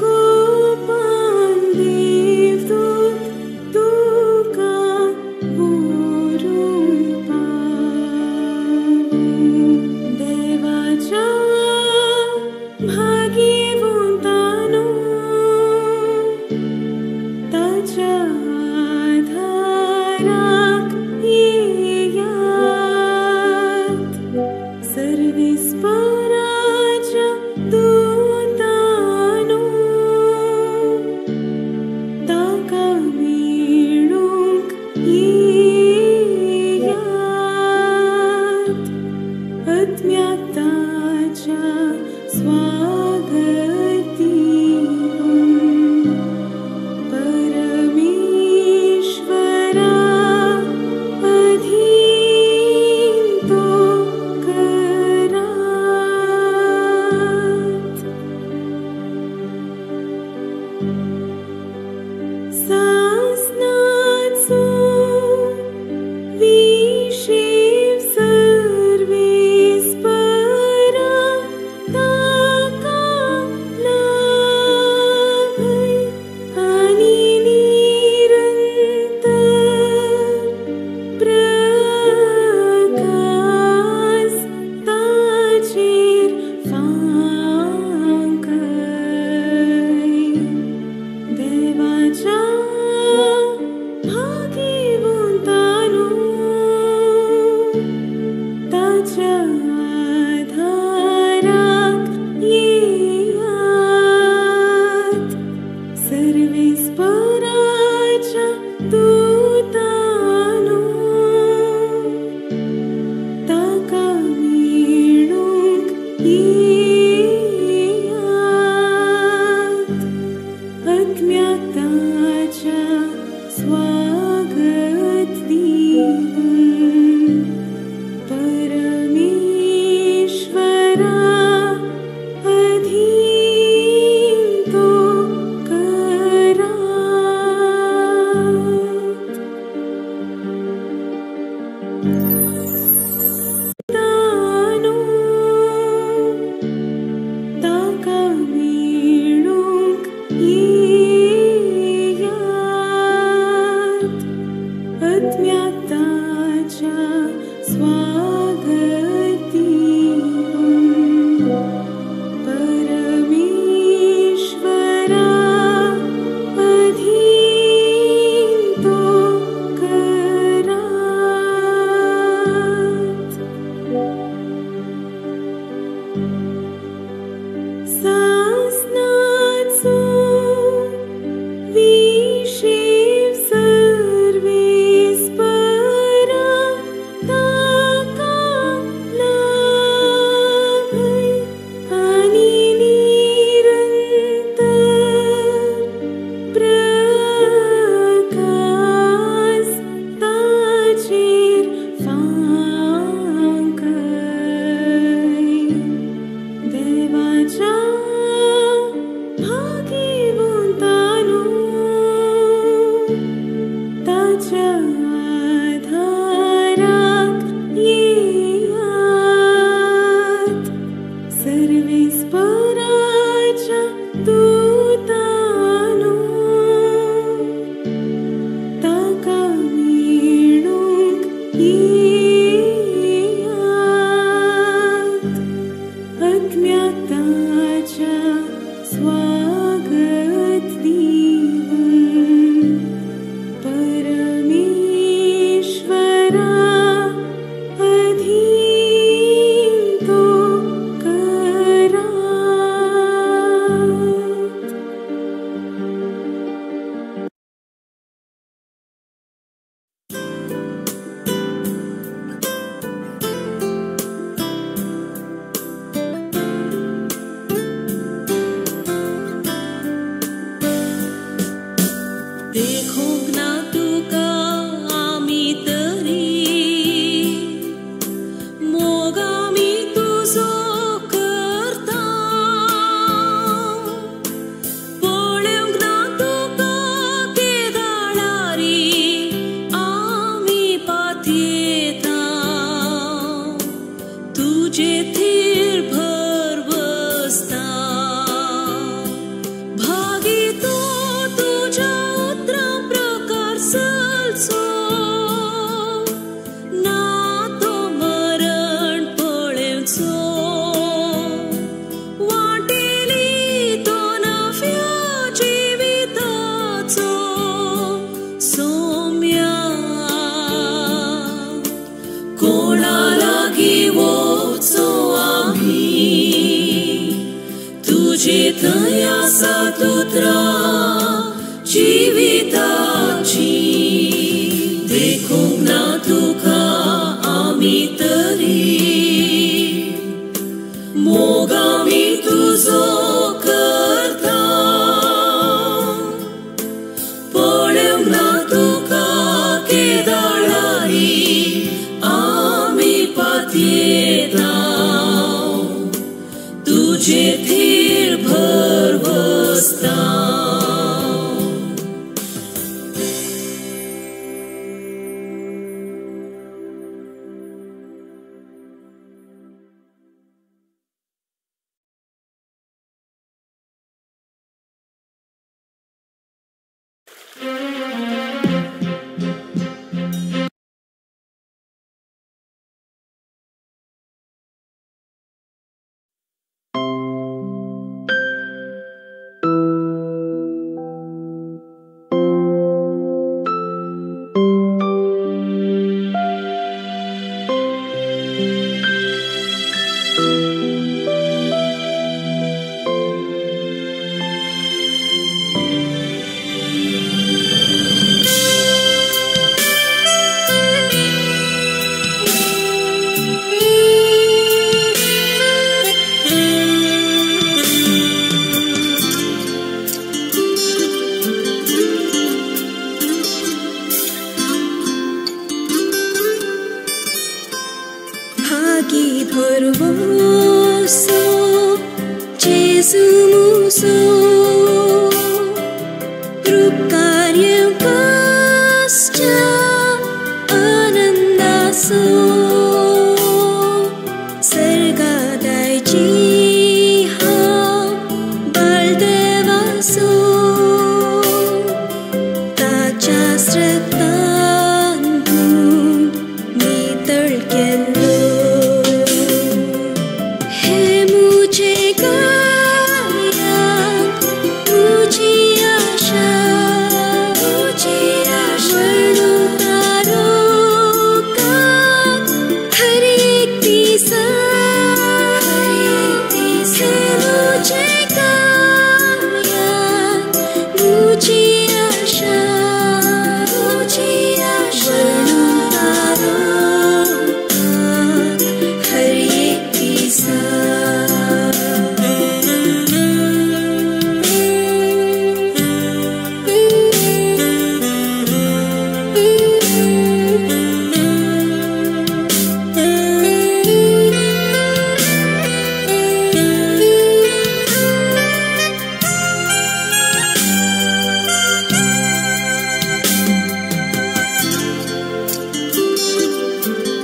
गोपान देवदूत तुका व्हरूंक पावूं। देवाच्या भाग्यवंतानो ताच्या आधाराक येयात, सर्वेस्पराच्या दूतानो ताका मेळूंक येयात, आत्म्याक ताच्या स्वागत दिवं परमेश्वरा अधीन तो करात। सासनाचो विशेव सर्वेस्परा ताका लाभय आनी निरंतर प्रकाश ताचेर फांकय। देवाच्या भाग्यवंतानो ताच्या आधाराक येयात, सर्वेस्पराच्या दूतानो ताका मेळूंक येयात, आत्म्याक ताच्या स्वागत दिवं परमेश्वरा अधीन तो करात। तानो ताका मेळूंक येयात, आत्म्याक ताच्या स्वागत दिवं परमेश्वरा अधीन तो करात। सासनाचो विशेव सर्वेस्परा ताका लाभय आनी निरंतर प्रकाश ताचेर फांकय। देवाच्या भाग्यवंतानो ताच्या आधाराक येयात, सर्वेस्पराच्या दूतानो ताका मेळूंक येयात, आत्म्याक ताच्या स्वागत दिवं परमेश्वरा अधीन तो करात। थंय आसा तुत्रां जिविताची देखूंक ना तुका आमी तरी मोग आमी तुजो करता पळोवंक ना तुका केदाळारी आमी पातयेता तुजे थीर भरवसता.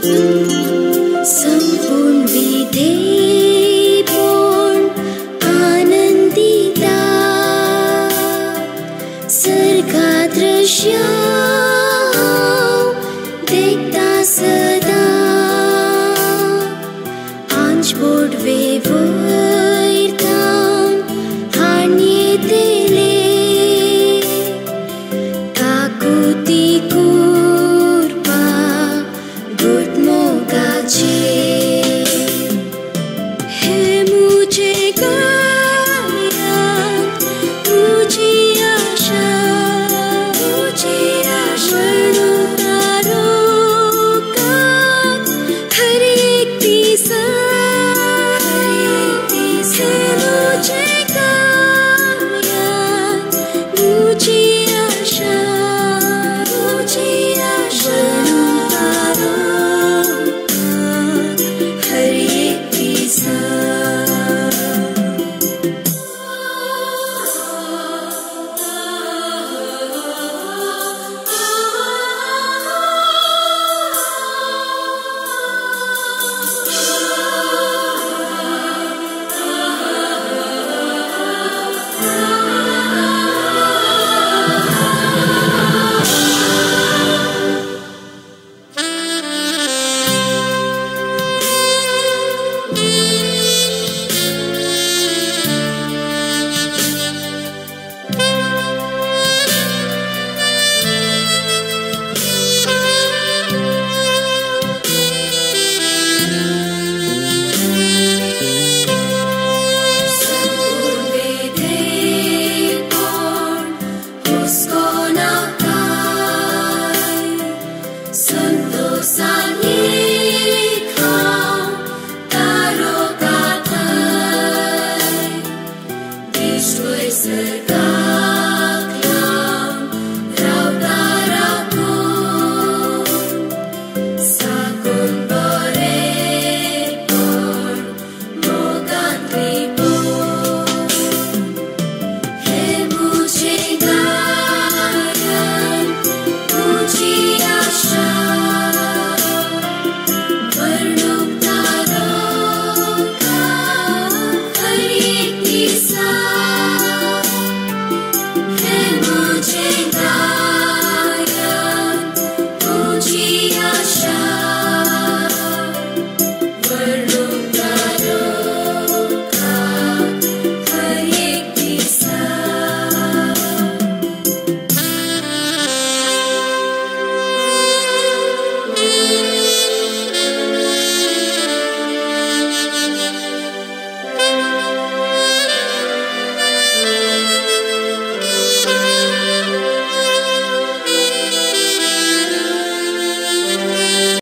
Thank you.